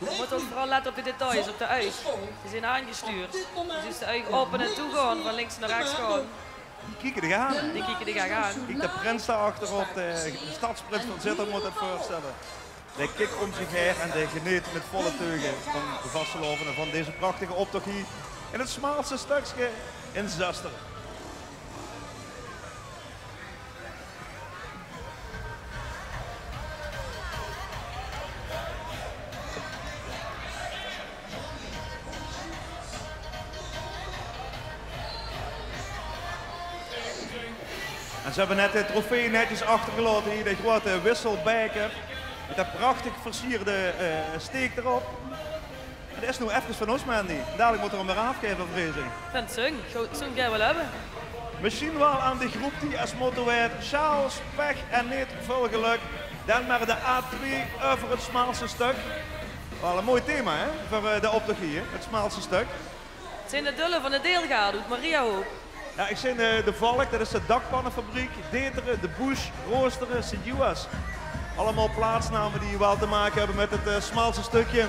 Ze mótte ouch veural lette op de details, op de uig. Die zeen aangestuurd. Dus de uig aope en toegaon, van links nao rechs gaon. Die kieke dich aan. Die kieke dich ech aan. Kiek, de prins dao achterop, de stadsprins van Zitterd mót det veurstelle. Dae kik óm zich haer en dae geneet mit volle teuge van de vastelaovend en van deze prachtige optoch hie in 't Smaalse Stökske in Zöstere. En ze höbbe net de trofee netjes achtergelaote hie, de groeate wisselbaeker. Mit det prachtig versierde, eh, steek d'rop. Det is noe efkes van ós, Mandy. Dalik mót 'r 'm weer aafgaeve, vrees ich. Ich vinj 't zung. Ich zów 'm gaer wille höbbe. Mesjien waal aan de groep die es motto haet: sjaals, pech en neet väöl gelök. Dan mer de A twee euver 't Smaalse Stök. Waal ein mooi thema, hè, veur, eh, de optoch hie, 't Smaalse Stök. 't Zeen de Dölle van de Deelgaarde oet Mariahoop. Jao, ich zeen, eh, de Valk, det is de dakpannefabriek, Deteren, de Boesj, Roosteren, Sint-Juas. Allemaol plaatsname die waal te make höbbe mit 't, eh, Smaalse Stökske.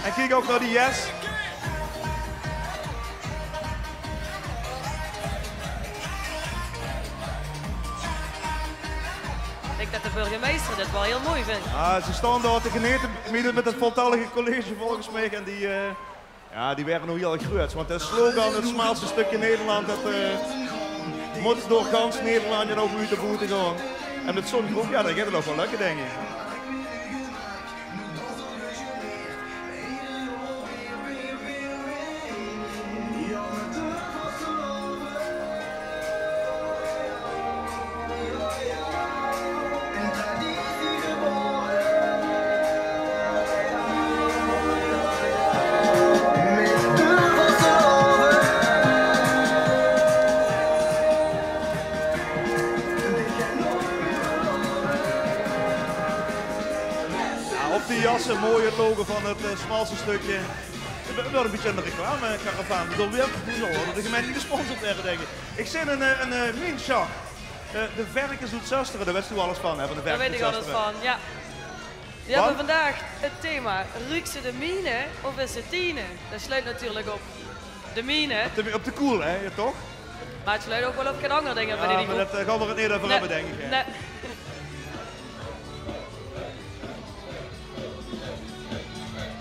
En kiek ouch nao die jes. Ich dink det de burgemeister dit waal hiel mooi vindj. Ah, ze staon dao te genete, midde mit 't voltallige college volges mich. En die, eh, jao, die waere noe hiel gruuets. Want de slogan: 't Smaalste Stökske Nederland, det, eh, mót door gans Nederland en ouch oet de boete gaon. En mit zo'n groep, jao, dan geit 't ouch waal lökke, dink ich. Jao, op die jasse, mooi 't logo van 't, eh, Smaalse Stökske. 't Wuuertj ein bietje ein reclamekaravaan. Door wae, door de gemeinte gesponsord waere, dink ich. Ich zeen ein, eh, ein, eh, miensjak. Eh, de Verkes oet Zöstere, dao weits doe alles van, hè, van de Verkes oet Zöstere. Dao weit ich alles van, jao. Die höbbe vandaag 't thema: ruuks se de miene of is 't tiene? Det sluit natuurlik op de miene. Op de, op de koel, hè, jao, toch? Mer 't sluit ouch waal op gein anger dinger, jao, mer det, eh, gaon v'r 't neet euver höbbe, dink ich, hè. Nae.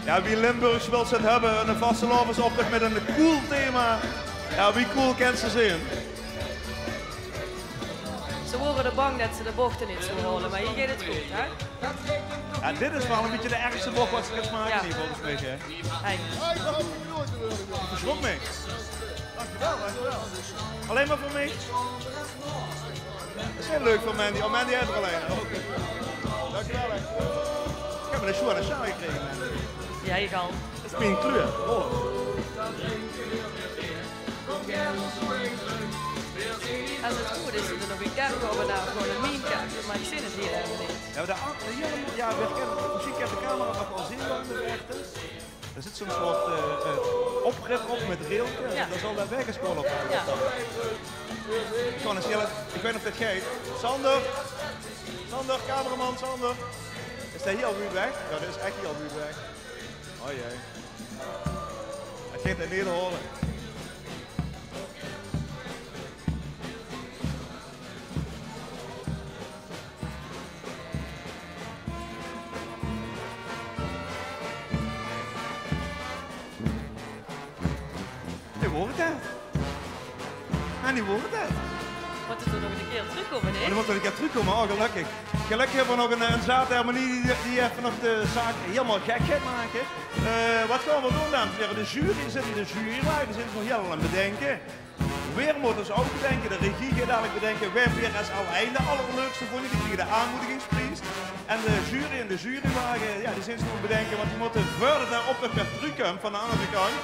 Jao, wie Limburgs wils se 't höbbe? Ein vastelaovesoptoch mit ein koel thema. Jao, wie koel kins se zeen? Ze wore bang det ze de bochte neet zouwe haole, mer hie geit 't good, hè? Jao, dit is waal ein bietje de ergste boch waat se kins make hie, volges mich, hè? Hey. Ich versjrok mich. Allein mer veur mich. Det is hiel leuk veur Mandy. Oh, Mandy haet d'r al ein. Oké. Dankjewel, hè. Ich höb ein sjoeane sjaal gekrege, Mandy. Jao, ich al. Det is mien kleur. Oh. Es 't good is, zit d'r nog ein kerk bove, dao gewoon ein mienkerk. Mer ich zeen 't hie hielemaol neet. Jao, de a-, de hiele, jao, veer kinne, mesjien kint de camera 't nog waal zeen dao in de verte. Dao zit zo'n soort, eh, eh, oprip op mit railke. Jao. Dao zal de Verkesschool op staan. Jao. Gewoon ins hiel, ich weit neet of det geit. Sander! Sander, cameraman Sander! Is dae hiel wied weg? Jao, dae is ech hiel wied weg. O jee. Dae geit 't neet haole. Dae woort 't. En dae woort 't. Mót 'r toch nog ein kier trökkómme, hè? Oh, dae mót nog ein kier trökkómme. Oh, gelökkig. Gelökkig höbbe v'r nog ein, ein zaat hermenie die, die effe nog de zaak hielemaol gek geit make. Eh, waat gaon v'r doon, dames en hiere? De jury zit in de jurywage, die zeen zich nog hielemaol aan 't bedinke. Veer mótte ós ouch bedinke, de regie geit dalik bedinke wae veer es allein de allerleukste vónje. Die kriege de aanmoedigingspries. En de jury in de jurywage, jao, die zeen zich nog aan 't bedinke, want die mótte, veurdet de optoch weer trökkump van de anger kantj,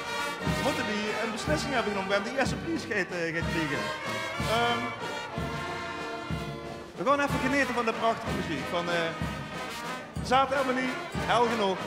mótte die ein beslissing höbbe genómme wae de ierste pries geit, eh, geit kriege. Ehm, veer gaon effe genete van de prachtige meziek van, eh, Zaate hermenie, hel genóg.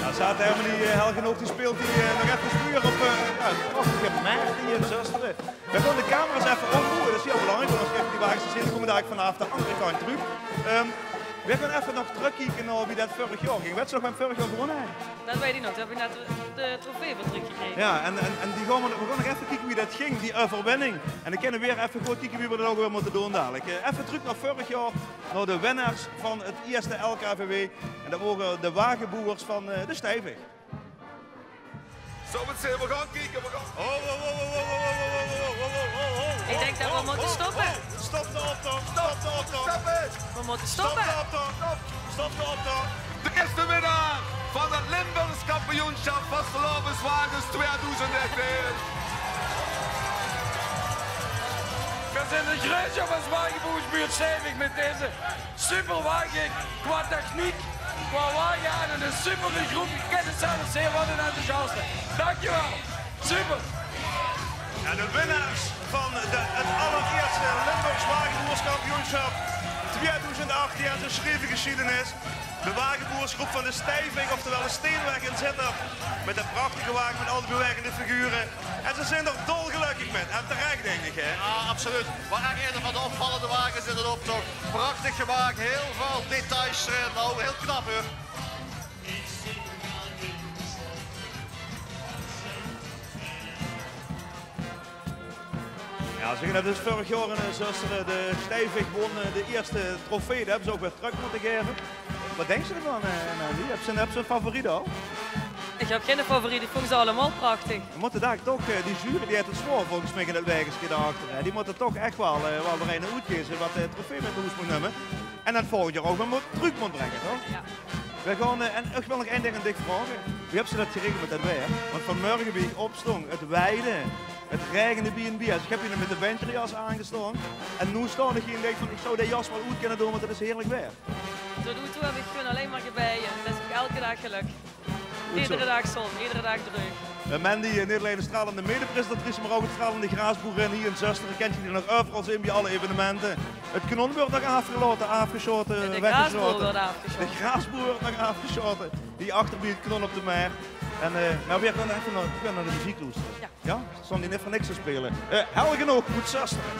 Jao, zaate hermenie, eh, hel genóg, die speelt hie, eh, nog effe veur op, eh, jao, 't prachtige Mert hie in Zöstere. Veer gaon de camera's effe ómboewe, dat is hiel belangriek, want anders kriege die wages te zeen, die kómme dalik vanaaf de anger kantj trök. Ehm, veer gaon effe nog trökkieke nao wie dat vörig jaor ging. Wèts se nog wae vörig jaor gewónne haet? Dat weit ich nog, dao höb ich net de, de trofee veur trökgekrege. Jao, en, en, en die gaon veer, veer gaon nog effe kieke wie dat ging, die euverwinning. En dan kinne veer effe good kieke wie veer dat ouch weer mótte doon dalik. Eh, effe trök nao vörig jaor, nao de winnaars van 't ierste L K V W. En dat wore de wageboewers van, eh, de Steivig. Zo, veer gaon kieke, veer gaon. Ho, ho, ho. Ich dink dat veer mótte stoppe. Stop de optoch, stop de optoch. Veer mótte stoppe. Stop de optoch, stop, stop de optoch. De ierste winnaar van 't Limburgs kampioensjap vastelaoveswages twiedoezend dertien. Veer zeen de gruuetsjap es wageboewersbuurt Steivig mit deze Superwage, qua techniek, qua wage en 'n super groep. Ich kin 't zelf zeen, wat 'n enthousiaste. Dankjewel. Super. Jao, de winnaars van de, 't allerierste Limburgs Wageboewerskampioensjap twiedoezend achttien, ze sjrieve gesjiedenis. De wageboewersgroep van de Steivig, oftewel de Steenweg in Zitterd. Mit de prachtige wage, mit al die bewaegende figure. En ze zeen d'r dolgelökkig mit. En terech, dink ich, hè? Jao, absoluut. Waor ech eine van de opvallende wages in d'n optoch. Prachtig gemaak, hiel väöl details d'rin. Nou, hiel knap, huur. Jao, ze höbbe dus vörig jaor in, eh, Zöstere, de Steivig wón, eh, de ierste trofee. Dao höbbe ze ouch weer trök mótte gaeve. Wat dinks se d'rvan, eh, Mandy? Höbs se, höbs se 'ne favoriet al? Ich höb geine favoriet, ich vónj ze allemaol prachtig. Veer mótte dalik toch, eh, die jury, die haet 't zwaor volges mich in 't wageske dao achter, hè. Die mótte toch ech waal, eh, waal d'r eine oetkeze wat de trofee mit nao hoes mót numme. En dan volgend jaor ouch weer mót, trök mót bringe, toch? Jao. Veer gaon, eh, en ich wil nog ein dink aan dich vraoge. Wie höbs se dat geregeld mit dat waer? Want vanmorge, wie ich opstóng, 't weide, 't raegende bie en bie. Dus ich höb hie nog mit de winterjas aangestaon. En noe staon ich hie en dink van, ich zou dae jas waal oet kinne doon, want 't is heerlik waer. Tot noe toe höb ich gewoon allein mer gebaeje. Dat is ouch eder daag gelök. Good zo. Edere daag zon, edere daag dreug. Eh, Mandy, eh, neet allein de stralende mede-presentatrice, mer ouch 't stralende graasboerin hie in Zöstere. Kins se die nog euveral zeen bie alle evenemente. 't Kanon weurt nog aafgelaote, aafgesjaote, weggesjaote. De graasboer weurt aafgesjaote. De graasboer weurt nog aafgesjaote. Hie achter bie 't kanon op de Mert. En, eh, mer veer gaon effe nao, veer gaon nao de meziek loestere. Jao. Jao? Ze staon hie neet veur niks te speule. Eh, Hel genóg oet Zöstere.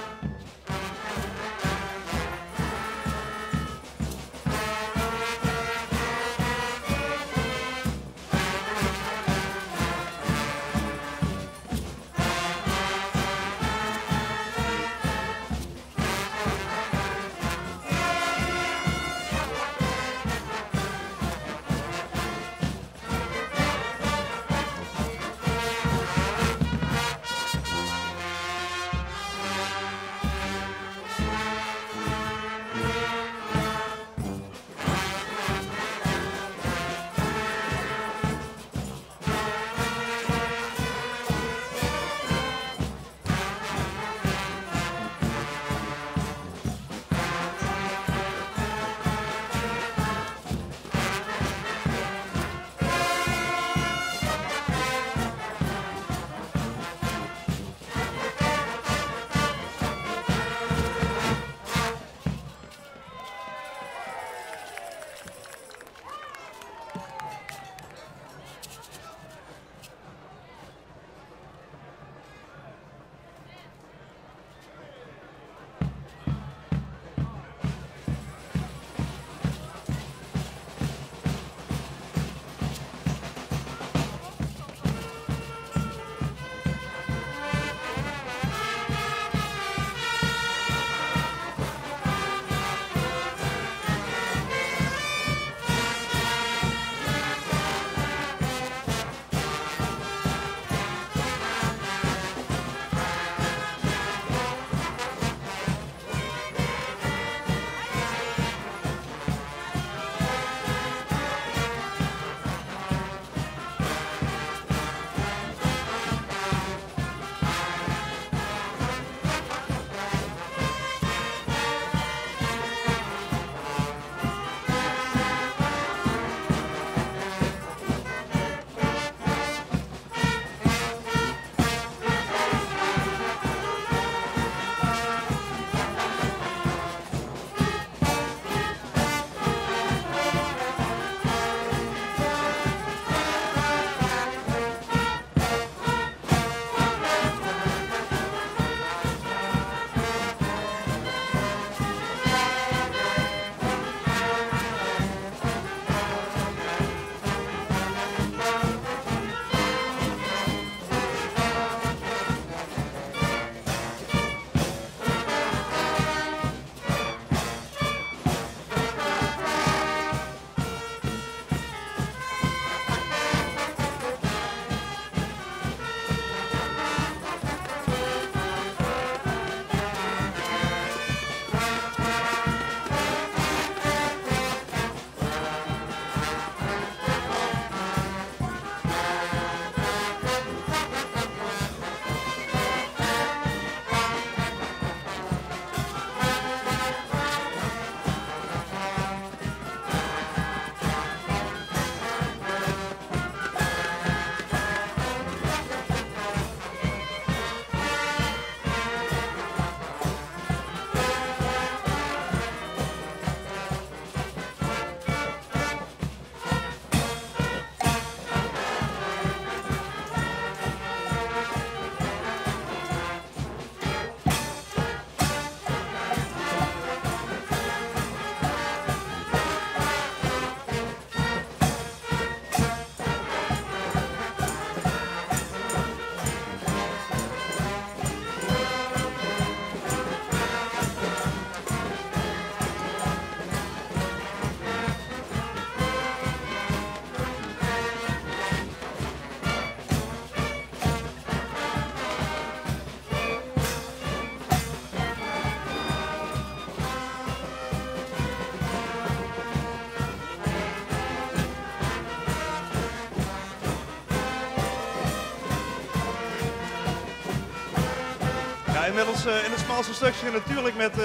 Inmiddels eh, in 't smaalste stökske natuurlik mit eh,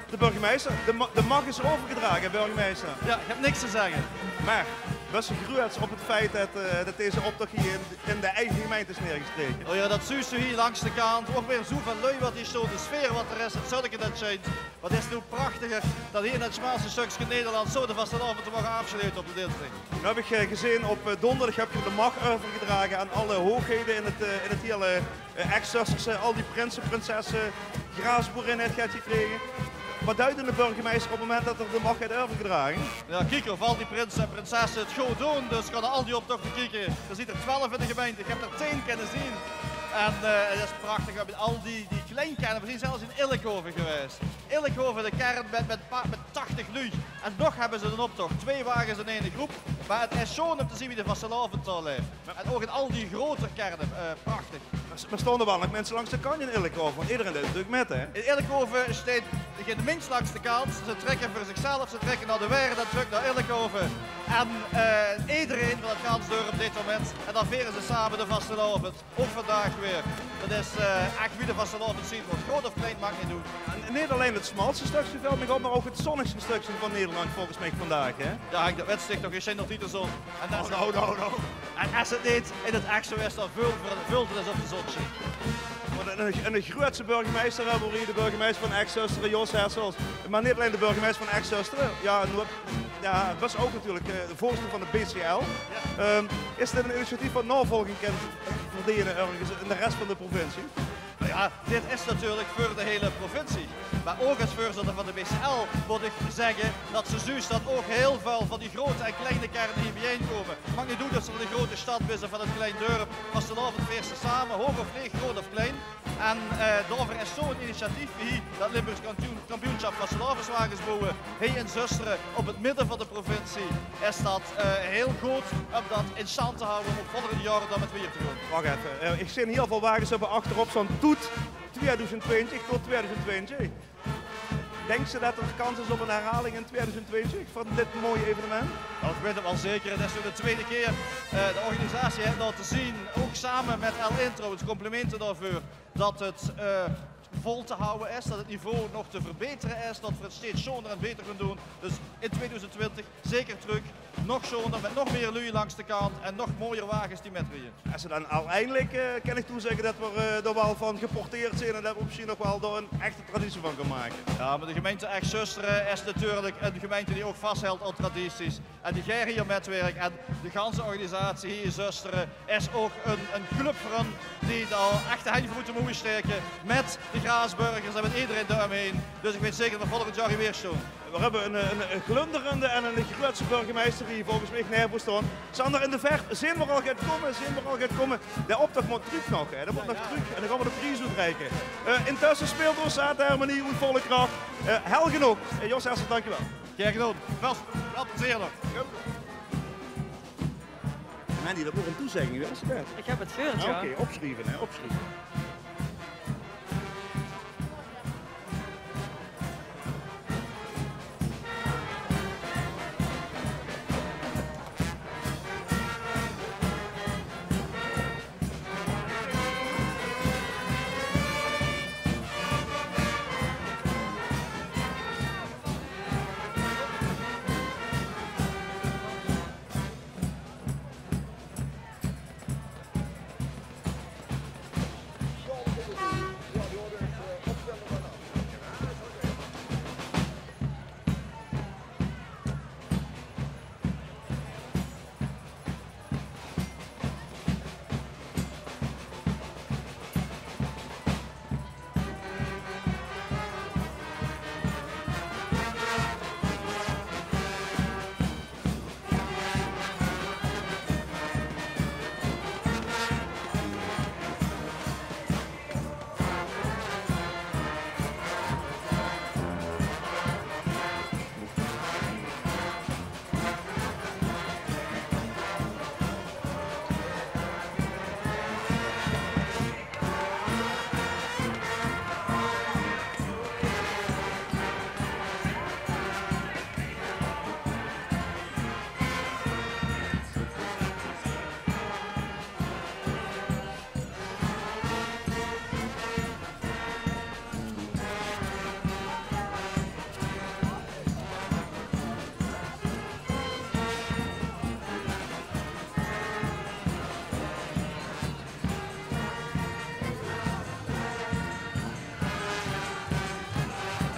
de burgemeister. De, ma- de mach is euvergedrage, burgemeister. Jao, ich höb niks te zègke. Mer, waas se gruuets op 't feit det, eh, det deze optoch hie in, in de eige gemeinte is neergestreke? O jao, det zuus se hie langs de kant. Ouch weer zoeväöl luuj waat hie stoon. De sfeer waat d'r is, 't zönneke det sjijnt. Waat is 't noe prachtiger det hie in 't smaalste stökske Nederland zo de vastelaovend te moge aafsjlete op de dinsdig. Noe höb ich eh, gezeen op eh, donderdig höb geer de mach euvergedrage aan alle hoeëgheden in 't, eh, in 't hieël eh, Ech-Zösterse, al die prinse, prinsesse, graasboerin haet gekrege. Waat duit 'ne burgemeister op 't moment det 'r de mach haet euvergedrage? Jao, kiek of al die prinse en prinsesse 't good doon. Dus gaon al die optochte kieke. D'r zeen d'r twelf in de gemeinte. Ich höb d'r tieën kinne zeen. En eh, 't is prachtig. Mit al die, die klein kerne. Veer zeen zelfs in Illikhove gewaes. Illikhove, de kern mit, mit, pa- mit tachtig luuj. En nog höbbe ze 'nen optoch. Twee wages in eine groep. Mer 't is sjoon óm te zeen wie de vastelaovend dao leef. En ouch in al die groter kerne, eh, prachtig. Mer s- mer staon d'r waal nog minse langs de kant in Illikhove? Want ederein deit natuurlik mit, hè? In Illikhove steit geine mins langs de kant. Ze trèkke veur zichzelf, ze trèkke nao de Waer en trök nao Illikhove. En eh, ederein van 't ganse dörp deit dao mit. En dan viere ze same de vastelaovend. Ouch vandaag weer. Det is eh, ech wie de vastelaovend zien mót. Groot of klein, maak neet oet. En neet allein 't smaalste stökske vèlt mich op, mer ouch 't zónnigste stökske van Nederland volges mich vandaag, hè? Jao, Henk, det wèts dich toch, ich zeen altied de zón. En det is... No, no, no. En es 't neet in 't Ech zoe is, dan veult, veult 't es of de zón sjient. Mer 'ne, 'ne gruuetse burgemeister höbbe v'r hie, de burgemeister van Ech-Zöstere, Jos Hessels. Mer neet allein de burgemeister van Ech-Zöstere. Jao, noe Jao, waas ouch natuurlik eh, de veurzitter van de B C L. Ehm, is dit ein initiatief wat navolging kan verdene örges in de res van de provincie? Nou ja, dit is natuurlijk voor de hele provincie. Maar ook als voorzitter van de B C L moet ik zeggen dat ze zuus dat ook heel veel van die grote en kleine kernen hier bijeenkomen. Maakt niet uit of ze van de grote stad bis of van het klein dorp. Vastelaovend viers se same, hoog of leeg, groot of klein. En eh, daoveur is zo'n initiatief wie hie, dat Limburgs kampioen-, kampioenschap vastelaoveswagens bouwe, hie in Zöstere, op 't midde van de provincie, is dat eh, heel good um dat in stand te hawwe um volgend jaor dan mit wier te gaon. Wach effe, eh, ich zeen hiel väöl wages höbbe achterop staon toet twieëdoezend twintig, tot twieëdoezend twintig. Dinks se dat d'r kans is op ein herhaling in twieëdoezend twintig van dit mooie evenement? Nou, ich weit 't waal zeker. 't Is noe de twiede kier. Eh, de organisatie haet laote zeen, ouch same mit L-Intro, trouwens, complimente daoveur, dat 't eh, vol te hawwe is, dat 't niveau nog te verbetere is, dat v'r 't steeds sjoner en beter gaon doon. Dus in twieëdoezend twintig zeker trök, nog sjoner, mit nog mier luuj langs de kant en nog mooier wages die mitrieje. Es se dan al eindelik, eh, kan ich toezegge dat v'r eh, d'r waal van geporteerd zeen en dat v'r mesjien nog waal d'r ein echte traditie van gaon make. Ja, maar de gemeinte Ech-Zöstere is natuurlijk ein gemeinte die ouch vashèlt aan tradities en die gaer hie mitwirk. En de ganse organisatie hie in Zöstere is ouch ein, ein club veur hun die d'r ech de henj veur mótte moeë staeke mit de Graasburgers en mit ederein dao-umhaer. Dus ich weit zeker dat v'r volgend jaor hie weer staon. V'r höbbe ein, ein, ein glunderende en ein gruuetse burgemeister hie volges mich neer veur staon. Sander, in de verte zeen v'r al get kómme, zeen v'r al get kómme. De optoch mót trök nog, hè. Dae mót nog trök en dan gaon v'r de prieze oetreike. Eh, intösse speelt ós zaate hermenie oet volle krach. Eh, hel genóg. Eh, Jos Hessels, dankjewel. Gaer gedaon. Väöl, väöl plezeer nog. Mandy, dat waor ein toezegging, wis se dat? Ich höb 't gehuurd, jao. Ah, oké, opsjrieve, hè, opsjrieve.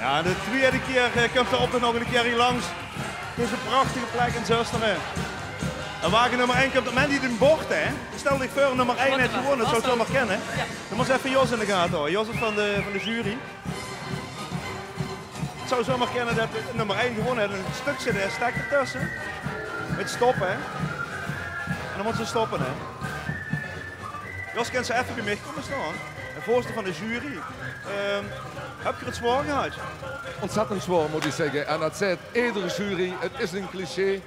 Jao, de twiede kier, eh, kump de optoch nog ein kier hie langs. Dit is ein prachtige plek in Zöstere. En wage nummer ein kump, Mandy, dien bord, hè? Stel dich veur, nummer ein haet gewónne. Zou zomaar kinne. Jao. Dan mós effe Jos in de gate haoje. Jos is van de, van de jury. 't Zou zomaar kinne det nummer ein gewónne haet. Ein stökske, dao stèk d'r tösse. Mit stoppe, hè. En dan mót ze stoppe, hè. Jos, kins se effe bie mich kómme staon? De veurzitter van de jury. Ehm, höb geer 't zwaor gehad? Ontzettend zwaor, mót ich zègke. En det zaet eder jury. 't Is ein cliché.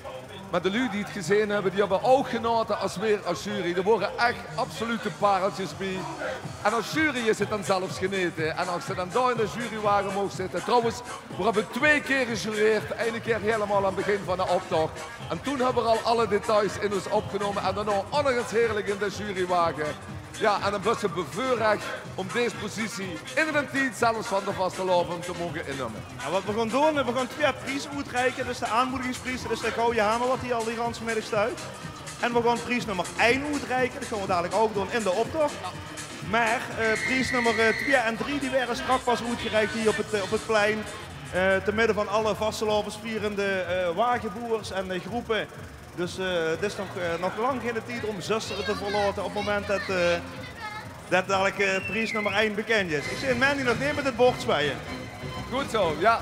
Mer de luuj die 't gezeen höbbe, die höbbe ouch genaote es veer es jury. D'r wore ech absolute pareltjes bie. En es jury is 't dan zelfs genete. En es se dan dao in de jurywage moogs zitte. Trouwens, veer höbbe twee kier gejureerd. Eine kier hielemaol aan 't begin van de optoch. En toen höbbe veer al alle details in ós opgenómme. En daonao ouch nog ins heerlik in de jurywage. Jao, en dan bös se beveurrech óm dees positie in d'n tied zelfs van de vastelaovend te moge innumme. Jao, waat veer gaon doon, veer gaon twee prieze oetreike. Dus de aanmoedigingspries, dus de gouwe hamer waat hie al de ganse middig steit. En veer gaon pries nummer ein oetreike, det gaon veer dalik ouch doon in de optoch. Mer, eh, pries nummer, eh, twee en drie, die waere straks pas oetgereik hie op 't, eh, op 't plein. Eh, te midde van alle vastelaovesvierende, eh, wageboewers en, eh, groepe. Dus, eh, 't is nog, eh, nog lang geine tied óm Zöstere te verlaote op 't moment det, eh, det dalik, eh, pries nummer ein bekènd is. Ich zeen Mandy nog neet mit 't bord zwieje. Good zo, jao.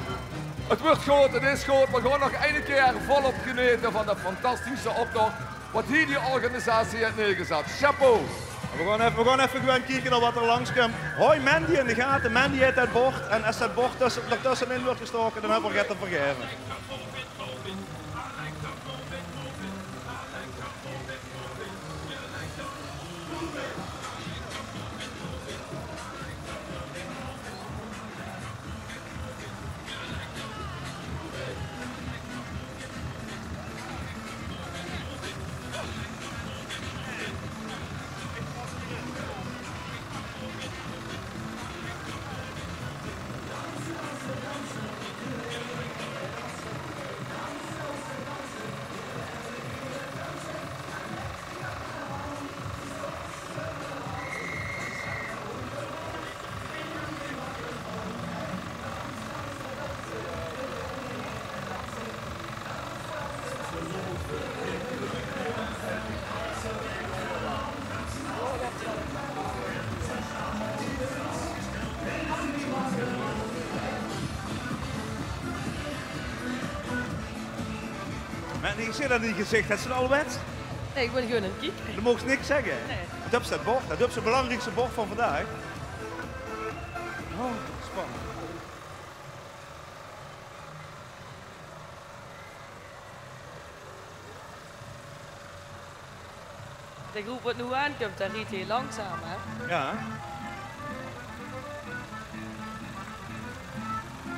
't Wuuert good, 't is good. Veer gaon nog eine kier volop genete van de fantastische optoch waat hie die organisatie haet neergezat. Chapeau! Veer gaon effe, veer gaon effe gewoon kieke nao waat d'r langs kump. Haoj Mandy in de gate. Mandy haet det bord. En es det bord tösse, d'r tösse in wuuert gestaoke, dan höbbe veer get te vergaeve. Mer ich zeen aan dien gezich det se 't al wèts. Nae, ich bön gewoon aan 't kieke. Doe moogs niks zègke. Nae. Det is 't bord, det is 't belangriekste bord van vandaag. Oh, spannend. De groep waat noe aankump, dae riejt hiel langzaam, hè? Jao.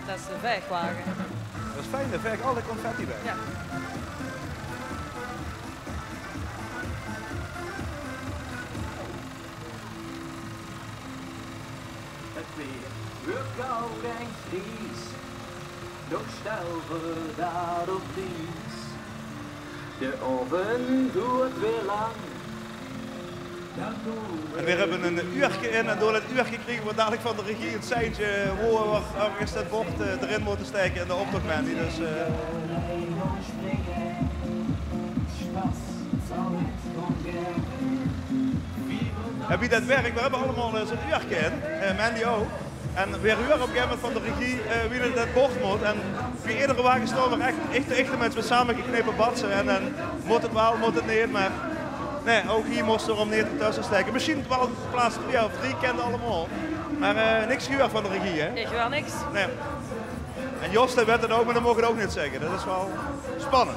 Det is de vaegwage. Det is fijn, dae vaeg alle confetti weg. Jao. 't Weer wuuert koud en gries, toch stèl v'r dat op pries. De aovend doert weer lang. En veer höbbe ein uurke in en door det uurke kriege v'r dalik van de regie ein seintje wo v'r örges det bord, eh, d'rin mótte staeke in de optoch, Mandy. Dus, eh. En wie det wirk, veer höbbe allemaol, eh, zo'n uurke in, eh, Mandy ouch. En veer hure op ein gegaeve moment van de regie, eh, wie det, det bord mót. En bie edere wage staon v'r ech, ech, ech mit samegeknepe batse. En dan mót 't waal, mót 't neet. Mer nae, ouch hie móste v'r 'm neet tösse staeke. Mesjien waal plaats twee of drie, kènne allemaol. Mer, eh, niks gehuurd van de regie, hè? Ich huur niks. Nae. En Jos, dae weit 't ouch, mer dae maag 't ouch neet zègke. Det is waal spannend.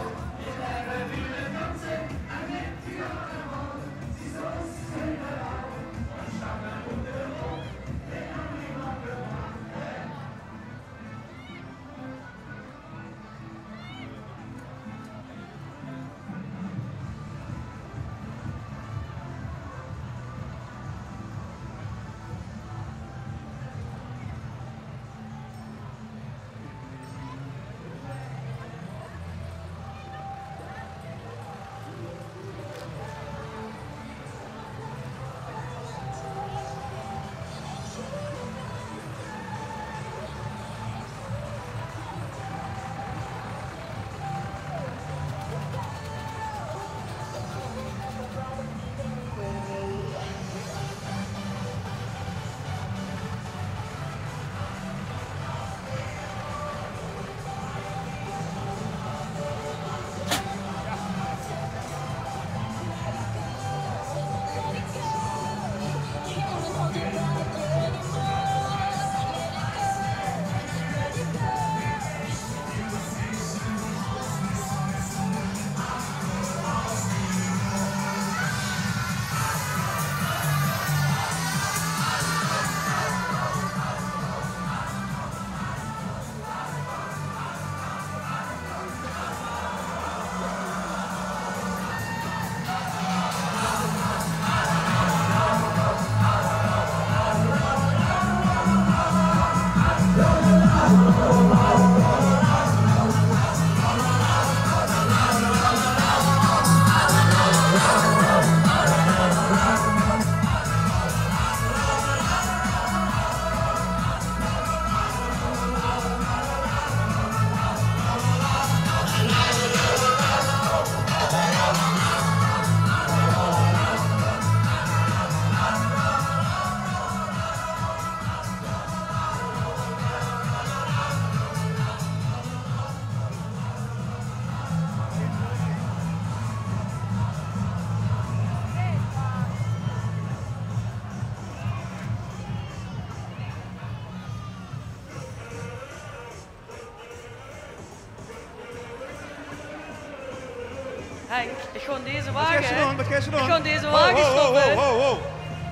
Henk, ich gaon deze wage, ich gaon deze wage sjroppe. Ho, ho, ho, ho, ho.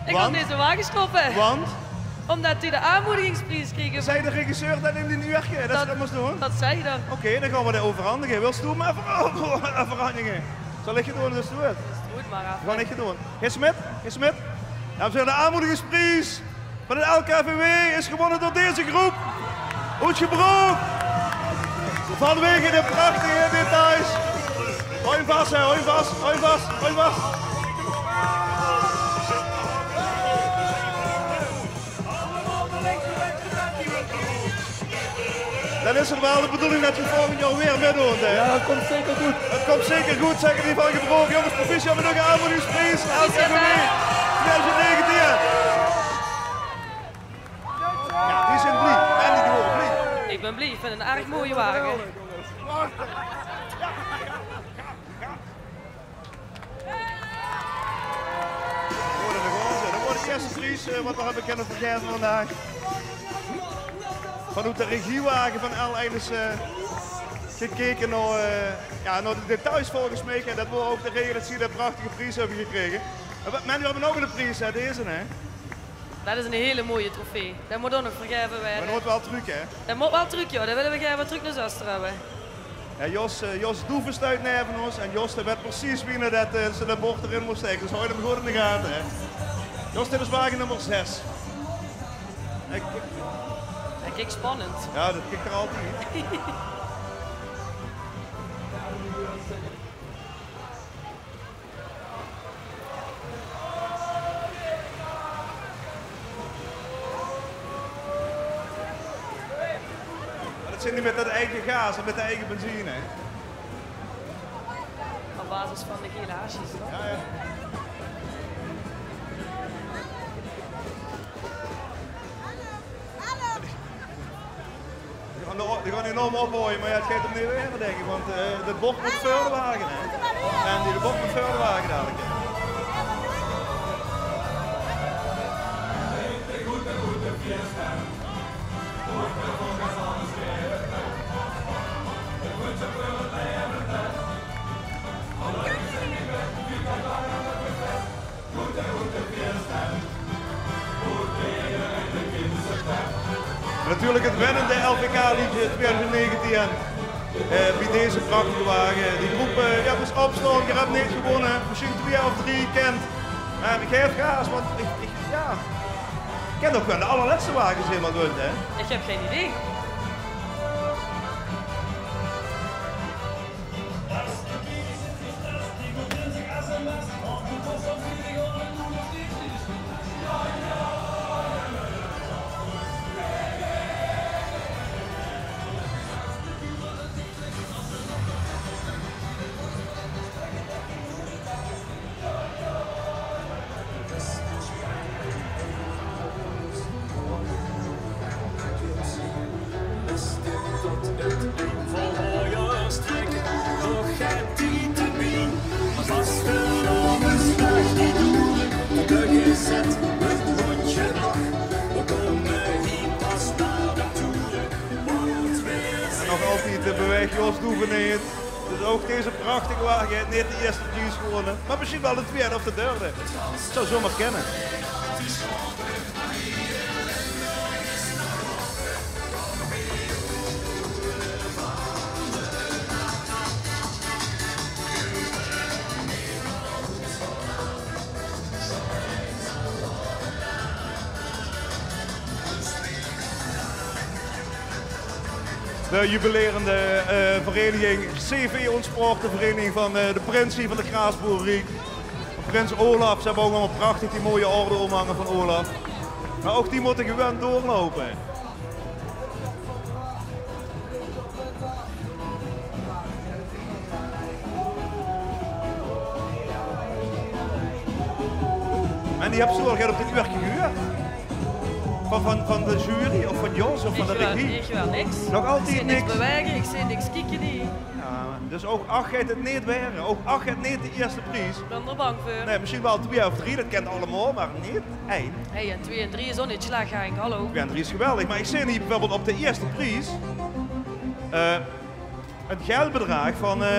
Ich gaon deze wage sjroppe. Want? Ómdet die de aanmoedigingspries kriege. Zag de regisseur det in dien uurke, det ze det mós doon? Det zag 'r dan. Oké, dan gaon v'r det euverhandige. Wils doe 'm effe euverhandige? Zal ich 't doon, wils doe 't? Doe 't mer effe. Gaon ich 't doon. Geis se mit? Geis se mit? Dames en here, de aanmoedigingspries van 't L K V W is gewónne door deze groep. Oetgebroek. Vanwege de prachtige details. Haoj 'm vas, hè. Haoj 'm vas, haoj 'm vas, haoj 'm vas. Dan is 't waal de bedoeling det geer volgend jaor weer mitdoet, hè? Jao, det kump zeker good. Det kump zeker good, zègke die van Gebrook. Jónges, proficiat mit de aanmoedigingspries. L K V W twieëdoezend negentien. Jao, die zeen blie. En die waere blie. Ich bön blie, ich vinj 't 'n erg mooie wage. Good, en dan gaon ze. Det waor de ierste pries, eh, waat v'r höbbe kinne vergaeve vandaag. Vanoet de regiewage van L Eilissen, eh, gekeke nao, eh, jao, nao de details volges mich. En det waor ouch de reden det ze die prachtige pries höbbe gekrege. En waat, Menno, v'r höbbe nog 'ne pries, hè, deze, hè? Det is 'n hiel mooie trofee. Det mót ouch nog vergaeve waere. Mer det mót waal trök, hè? Det mót waal trök, jao. Det wille v'r gaer weer trök nao Zöstere höbbe. Jao, Jos, eh, Jos Doeven steit neve ós. En Jos, dae weit precies wie det, eh, ze det bord d'rin mós stèkke. Dus haoj 'm good in de gate, hè. Jos, dit is wage nummer zes. Kiek, kiek, spannend. Jao, det kiek d'r altied. Mer det zeen die mit det eige gaas en mit de eige benzine, hè? Op basis van de gele haarsjes, toch? Jao, jao. Die gaon, die gaon enorm ophaoje, mer jao, 't geit 'm neet waere, dink ich, want, eh, det bord mót veur de wage, hè. En die, det bord mót veur de wage dalik, hè. Natuurlik 't winnende L V K-leedje twieëdoezend negentien, eh, bie deze prachtige wage. Die groep, eh, jao, mós opstaon, geer höb neet gewónne. Mesjien twieë of drie kènt. Mer gaef gaas, want ich, ich, jao. Kènt ouch waal de allerlètste wage zeen waat wunt, hè? Ich höb gein idee. En nog altied, eh, beweeg Jos Doeven neet. Dus ouch deze prachtige wage haet neet de ierste pries gewónne, mer mesjien waal de twieëde of de derde. 't Zou zomer kènne. De jubilerende, eh, vereniging C V Ontspoort, de vereniging van, eh, de prins hie van de Graasboereriek. Prins Olaf, ze höbbe ouch allemaol prachtig die mooie orde ómhange van Olaf. Mer ouch die mótte gewoon doorloupe. En die höbs se al get op dit uurke gehuurd? Van, van, van de jury of van Jos of van de regie? Neet, neet, neet, niks. Nog altied niks? Ich zeen niks bewaege, ich zeen niks kieke, nae. Jao, dus ouch ach geit 't neet waere. Ouch ach geit neet de ierste pries. Ich bön d'r bang veur. Nae, mesjien waal twie of drie, det kint allemaol, mer neet ein. Hey, en twie en drie is ouch neet sjlech, Henk. Hallo. Twie en drie is geweldig, mer ich zeen hie bieveurbeeld op de ierste pries, eh, ein geldbedraag van, eh,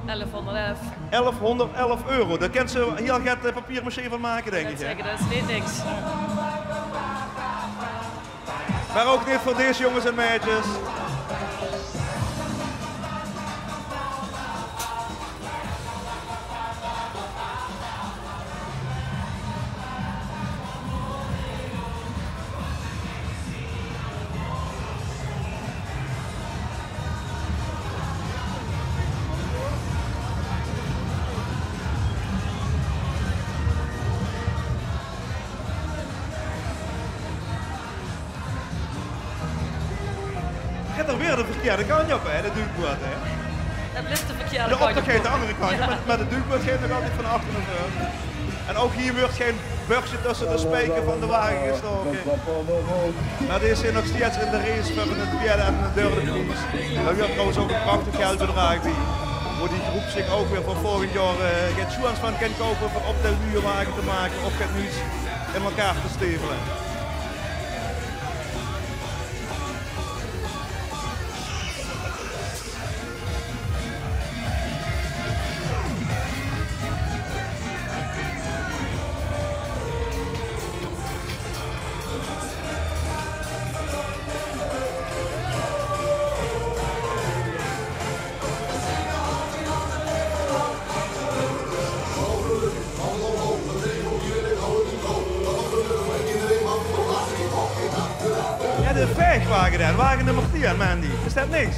elfhónderdelf. Elfhónderdelf euro. Dao kins se hiel get, eh, papier-maché van make, dink ich, hè? Ich wou net zègke, det is neet niks. Mer ouch neet veur dees jónges en maedjes. Geit d'r weer de verkeerde kantj op, hè, de duukboot, hè? Det blief de verkeerde kantj op. De optoch geit de anger kantj op, mer, mer de duukboot geit nog altied van achter nao veur. En ouch hie wuuertj gein bördje tösse de spieker van de wage gestoke. Mer die zeen nog steeds in de race veur de twiede en de derde pries. Dao huuertj trouwens ouch ein prachtig geldbedraag bie, wo die groep zich ouch weer veur volgend jaor, eh, get sjoons van kan koupe veur op de nuuje wage te make of get nuuts in elkaar te stevele. Jao, de vaegwage dan, wage nummer tieën, Mandy. Is det niks?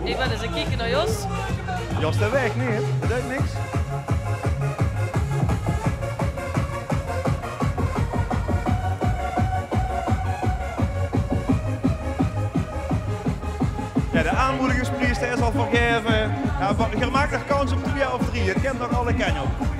Ich bön ins aan 't kieke nao Jos. Jos, de waeg neet, det deit niks. Jao, de aanmoedigingspries, dae is al vergaeve. Jao, wa-, geer maak nog kans op twie of drie. 't Kint nog alle kantj op.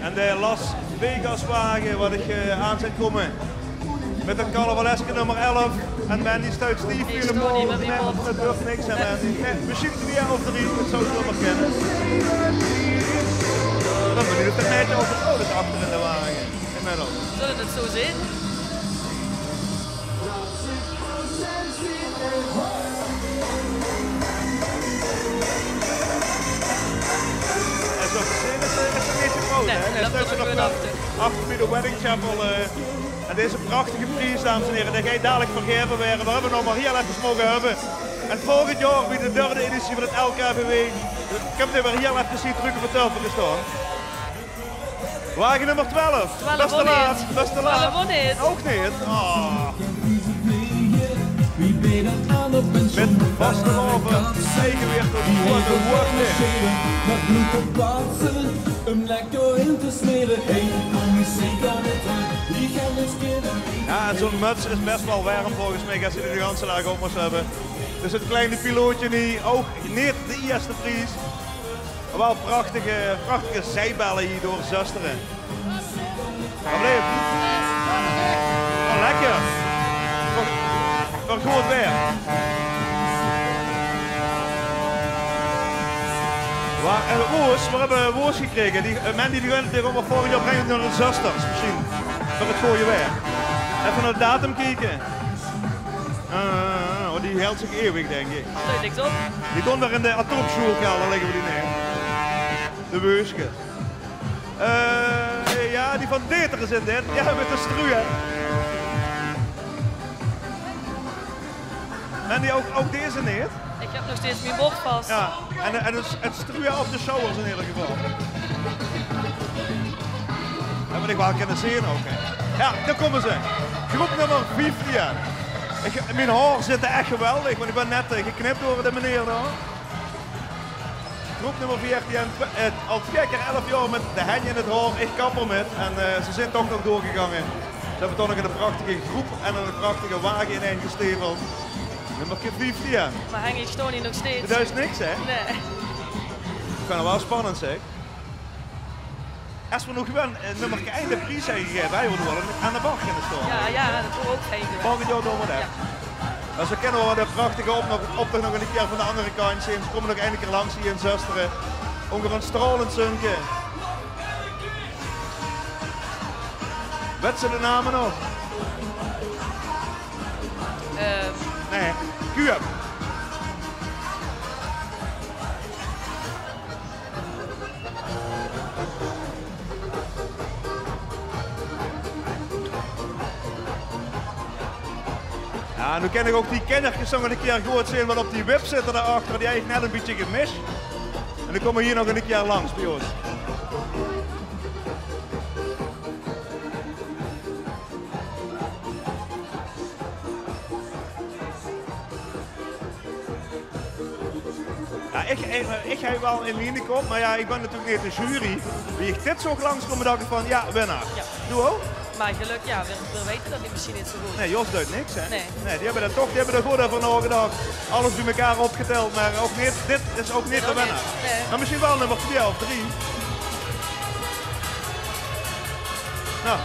En de Las Vegas wage, wat ich, eh, aan zeen kómme. Mit 't carnavaleske nummer elf. En Mandy stuit stief via de bal. Nae, det wuuertj niks aan Mandy. Nae, mesjien twie of drie, det zou zomaar kinne. Dan bön ich benuujd of det maedje al vertroewd is achter in de wage. Inmiddels. Zölle v'r 't zo zeen? En zo gezeen is, eh, is 't neet zo groeat, hè? Nae, det löp nog good achter. Achter bie de Wedding Chapel, eh, en deze prachtige pries, dames en here, dae geit dalik vergaeve waere. Veer höbbe 'm nog mer hiel efkes moge höbbe. En volgend jaor bie de derde editie van 't L K V W kump 'r weer hiel efkes hie trök op de taofel te staon. Wage nummer twelf. Twelf ouch neet. Bès te laat. Twelf ouch neet. Ouch neet. Oh. Mit vastelaovend, eigewicht op groeate hoogte. Jao, en zo'n muts is bès waal werm volges mich, es se die de ganse daag op mós höbbe. Dus 't klein pilootje hie, ouch neet de ierste pries. Waal prachtige, prachtige zeibelle hie door Zöstere. Wat bleef? Oh, lekker. Veur, veur good waer. Wa-, eh, woos, veer höbbe woos gekrege. Die, eh, Mandy, die gunt, die gaon v'r volgend jaor bringe nao de Zösters, mesjien. Veur 't gooje waer. Effe nao de datum kieke. Eh, oh, die hèlt zich eeuwig, dink ich. Steit niks op. Die doon v'r in de atoomsjoelkelder, lègke v'r die neer. De weuske. Eh, jao, die van Deteren zeen dit. Jao, mit de struje. En die ouch, ouch deze neet? Ich höb nog steeds mien bord vas. Jao, en, en 't, 't struje op de sjouwers in eder geval. Det mót ich waal kinne zeen ouch, hè. Jao, dao kómme ze. Groep nummer vieftien. Ich, mien haor zit ech geweldig, want ich bön net, eh, geknip door de meneer dao. Groep nummer vieftien, twe-, eh, al twieë kier elf jaor mit de henj in 't haor, ich kap d'r mit. En, eh, ze zeen toch nog doorgegange. Ze höbbe toch nog 'n prachtige groep en 'n prachtige wage inein gesteveld. Nummerke vieftien. Mer Henk, ich sjtaon hie nog steeds. Det is niks, hè? Nae. Ich vinj 't waal spannend, zeg. Es v'r noe gewoon, eh, nummerke ein de pries höbbe gegaeve, hè, waere v'r waal aan de bar kinne sjtaon. Jao, jao, det wore v'r ouch fijn gewaes. Volgend jaor doon v'r det. Jao. Mer ze kinne waal de prachtige op-, nog, optoch nog ein kier van de anger kantj zeen. Ze kómme nog ein kier langs hie in Zöstere. Ónger ein straolend zunke. Wèt ze de name nog? Ehm. Nae, Kuup. Jao, noe kin ich ouch die kinjerkes nog ein kier good zeen, want op die wip zitte dao achter, die höb ich net ein bietje gemis. En dan kómme v'r hie nog ein kier langs bie ós. Jao, ich, ich, ich höb waal ein lienekop, mer jao, ich bön natuurlik neet de jury. Wie ich dit zoog langskómme, dach ich van, jao, winnaar. Jao. Doe ouch? Mer gelök, jao, veer, veer weite det mesjien neet zo good. Nae, Jos deit niks, hè? Nae. Nae, die höbbe d'r toch, die höbbe d'r good euver naogedach. Alles bie-ein opgetèld, mer ouch neet, dit is ouch neet de winnaar. Nae. Mer mesjien waal nummer twieë of drie. Noe.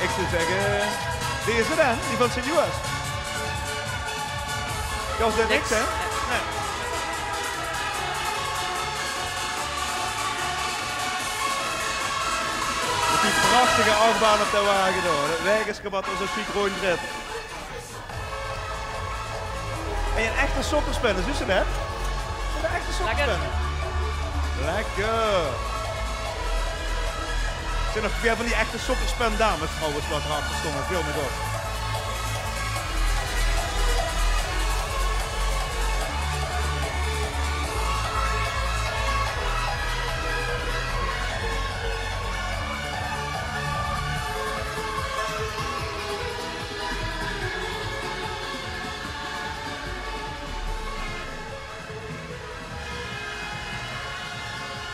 Ich zou zègke, deze dan, die van Sint-Joas. Kós d'r niks, hè? Nae. Mit die prachtige achbaan op de wage dao. Det wageske wat dao zo sjiek róndjrit. En ein echte sokkerspin, zuus se det? Ein echte sokkerspin. Lekker. Lekker. Zeen nog twieë van die echte sokkerspin dames trouwens, wat d'r achter sjtónge, veel mier good.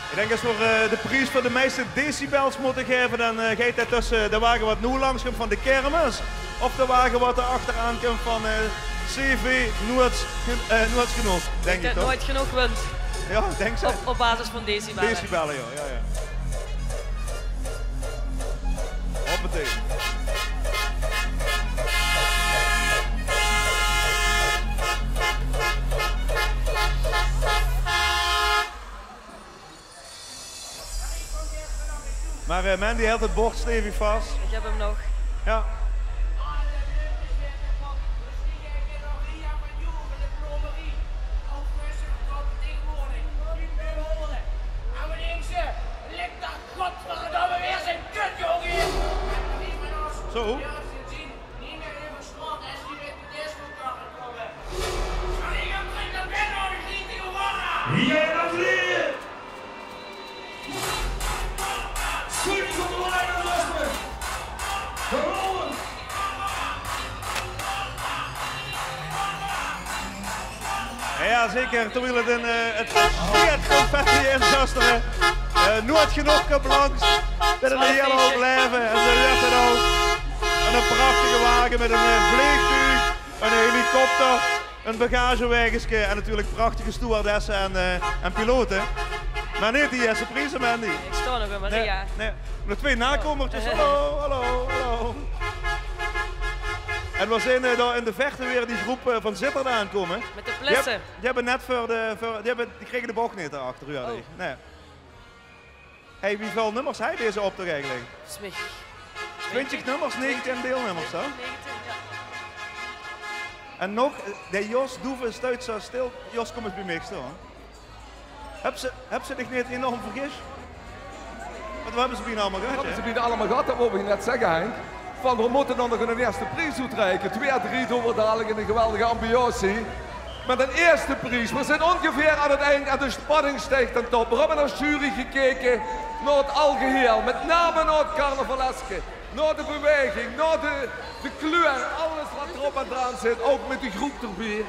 Ich dink, es v'r, eh, de pries veur de meiste decibels mótte gaeve, dan, eh, geit det tösse de wage wat noe langs kump van de kermis of de wage wat d'r achteraan kump van, eh, C V Noord, eh, Noord Genóg, dink ich, toch? Noord Genóg wint. Jao, dink se? Op, op basis van decibelle. Decibelle, jao, jao, jao. Hoppatee. Mer, eh, Mandy hilt 't bord stevig vas. Ich höb 'm nog. Jao. Zo. Jao, zeker. Terwiel 't in, eh, 't sjeet confetti in Zöstere. Eh, Noord Genóg kump langs. Det is ein hiel aad laeve. En zo is 't ouch. En ein prachtige wage mit ein, eh, vleegtuug, ein helikopter, ein bagagewageske en natuurlik prachtige stewardesse en, eh, en pilote. Mer neet die ierste prieze, Mandy. Ich sjtaon nog in Maria. Nae, nae. Nog twieë nakomertjes. Hallo, hallo, hallo. En v'r zeen, eh, dao in de verte weer die groep, eh, van Zitterd aankómme. Mit de plesse. Die höbbe, die höbbe net veur de, veur, die höbbe, die krege de boch neet dao achter, huurde ich. Oh. Nae. Hey, wieväöl nummers haet deze optoch eigelik? Twintig. Twintig nummers, negentien deilnummers, hè? Negentien, jao. En nog, eh, de Jos Doeve steit zo stil. Jos, kóm ins bie mich stoon. Höbs se, höbs se dich neet enorm vergis? Want veer höbbe ze bienao allemaol gehad, hè? Veer höbbe ze bienao allemaol gehad, dat wól ich net zègke, Henk. Van, veer mótte dan nog 'nen ierste pries oetreike. Twieë, drie doon veer dalik in 'n geweldige ambiance. Mit 'n ierste pries. Veer zeen óngeveer aan 't eind en de spanning stijg ten top. Veer höbbe nao de jury gekeke, nao 't algeheel. Mit name nao 't carnavaleske, nao de bewaeging, nao de, de kleur, alles wat d'rop en d'raan zit, ouch mit de groep d'rbie.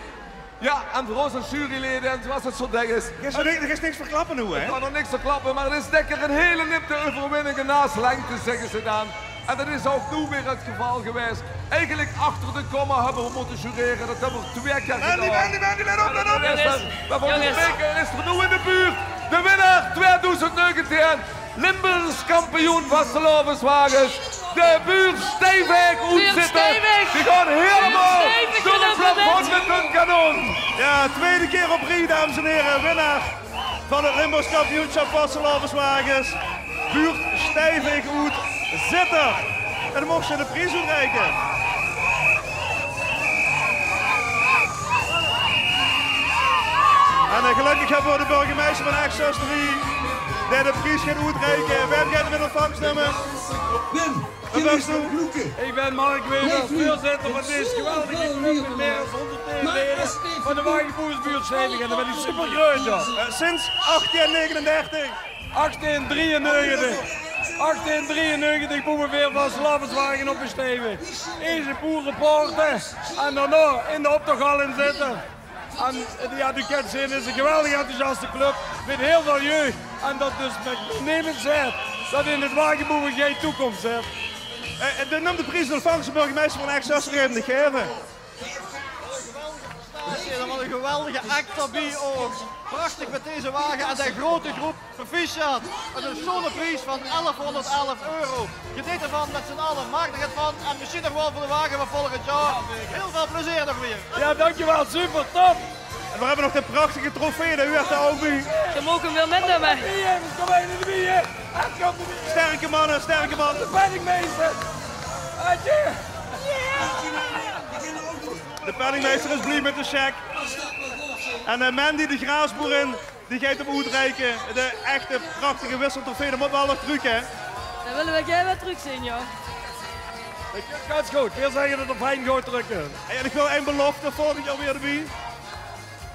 Jao, en veur ós es jurylede, en zoewie 't zoe dèk is. Geis se niks, geis niks verklappe noe, hè? Ich kan nog niks verklappe, mer 't is dèkker 'n hiel nipte euverwinning in naas lengte, zègke ze dan. En dat is ouch noe weer 't geval gewaes. Eigelik achter de komma höbbe veer mótte jurere. Dat höbbe veer twieë kier gedaon. Mandy, Mandy, Mandy, let op, let op! Jónges, jónges. Mer volges mich is 'r noe in de buurt. De winnaar twieëdoezend negentien. Limburgs kampioen vastelaoveswages. De buurt Stijveeg oet Zitterd. Die gaon hielemaol door 't plafond mit hun kanoon. Jao, twiede kier op rie, dames en here. Winnaar van 't Limburgs kampioensjap vastelaoveswages. Buurt Stijveeg oet Zitterd. En dan moch ze de pries oetreike. En, eh, gelökkig höbbe veer de burgemeister van Ech-Zöstere, dae de pries geit oetreike. Wae geit 'm in ontvangs numme? Wim, ich bön Mark Wever, veurzitter van dees geweldige club mit mieë es hónderd lede van de Wageboewersbuurt Stijveeg. En dao bön ich super greutsch op. Eh, sinds achttien negenendertig. Achttien drieënnegentig. Achttien drieënnegentig boewe veer vastelaoveswage op de Stijveeg. Ierst de boerepoorte en daonao in de optochhal in Zitterd. En, eh, jao, de kènt zeen, 't is 'n geweldig enthousiaste club mit hiel väöl jeug. En dat dus mit name zèt dat in 't wageboewe gein toekóms haet. Eh, de, num de pries in ontvangs, burgemeister van Ech-Zöstere, gaef 'm de gaeve. Wat 'n geweldige act d'rbie ouch. Prachtig mit deze wage en de groete groep. Proficiat. 'Ne sjoene pries van elfhónderdelf euro. Geneet d'rvan mit z'n alle. Maak d'r get van. En mesjien nog waal veur de wage van volgend jaor. Hiel väöl plezeer nog weer. Jao, dankjewel. Super, top. En veer höbbe nog de prachtige trofee, dae huuert d'r ouch bie. Ze moge 'm weer mitnumme. Kóm mer in de bie. Sterke manne, sterke manne. De penningmeister. De penningmeister is blie mit de cheque. En, eh, Mandy, de graasboerin, die geit 'm oetreike. De echte prachtige wisseltrofee, dae mót waal nog trök, hè? Dae wille veer gaer weer trökzeen, jao. Gans good. Veer zègke dat 'r fijn good trökkump. Hey, en ich wil ein belofte, volgend jaor weer d'rbie.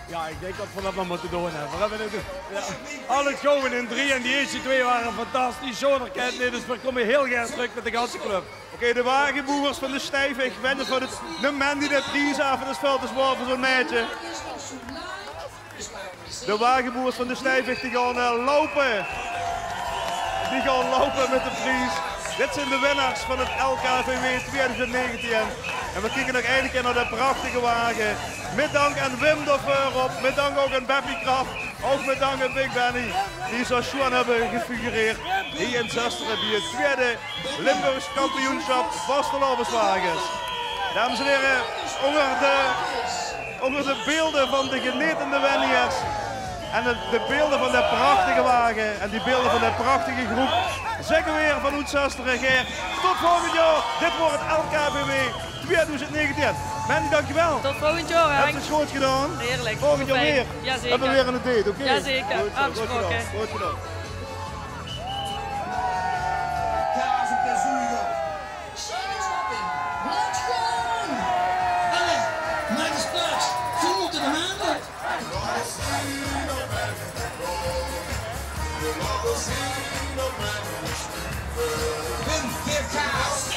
Jao, ich dink dat veer dat mer mótte doon, hè. Veer höbbe 't, jao. Alles goud in drie en die ierste twee wore fantastisch. Sjoener kènt 't neet, dus veer kómme hiel gaer trök mit de ganse club. Oké, de wageboewers van de Stijveeg wenne veur de, de Mandy de pries aaf. 't Is väöl te zwaor veur zoe'n maedje. De wageboewers van de Stijveeg, die gaon, eh, loupe. Die gaon loupe mit de pries. Dit zeen de winnaars van 't L K V W twieëdoezend negentien. En veer kieke nog eine kier nao de prachtige wage. Mit dank aan Wim dao veurop. Mit dank ouch aan Beppie Kraft. Ouch mit dank aan Big Benny, die zo sjoen höbbe gefigureerd hie in Zöstere bie 't twieëde Limburgs kampioensjap vastelaoveswages. Dames en here, ónger de, ónger de beelde van de genetende wenjers en de, de beelde van de prachtige wage en die beelde van de prachtige groep, zègke veer vanoet Zöstere gaer tot volgend jaor. Dit waor 't L K V W twieëdoezend negentien. Mandy, dankjewel. Tot volgend jaor, Henk. Höbs se 't good gedaon. Heerlijk. Volgend jaor weer. Jazeker. Höbbe veer weer 'n date, oké? Jazeker. Good zo, good gedaon. Afgesproken. Good gedaon. Kaas op de zuiger. Sjijne shopping. Laot gaon. Allee, maak ins plaats. Veer mótte de maan oet. Wim, geef gas.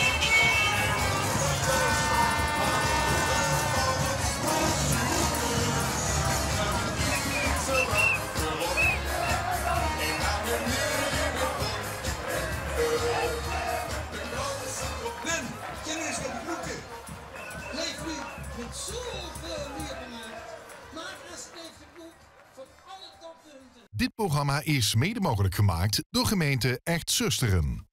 Wim, kin ins get vloeke. Leef wie, mit zoväöl lieëve maak. Maak ins leef de boek veur alle toppunte. Dit programma is mede mogelijk gemaakt door gemeente Ech-Zöstere.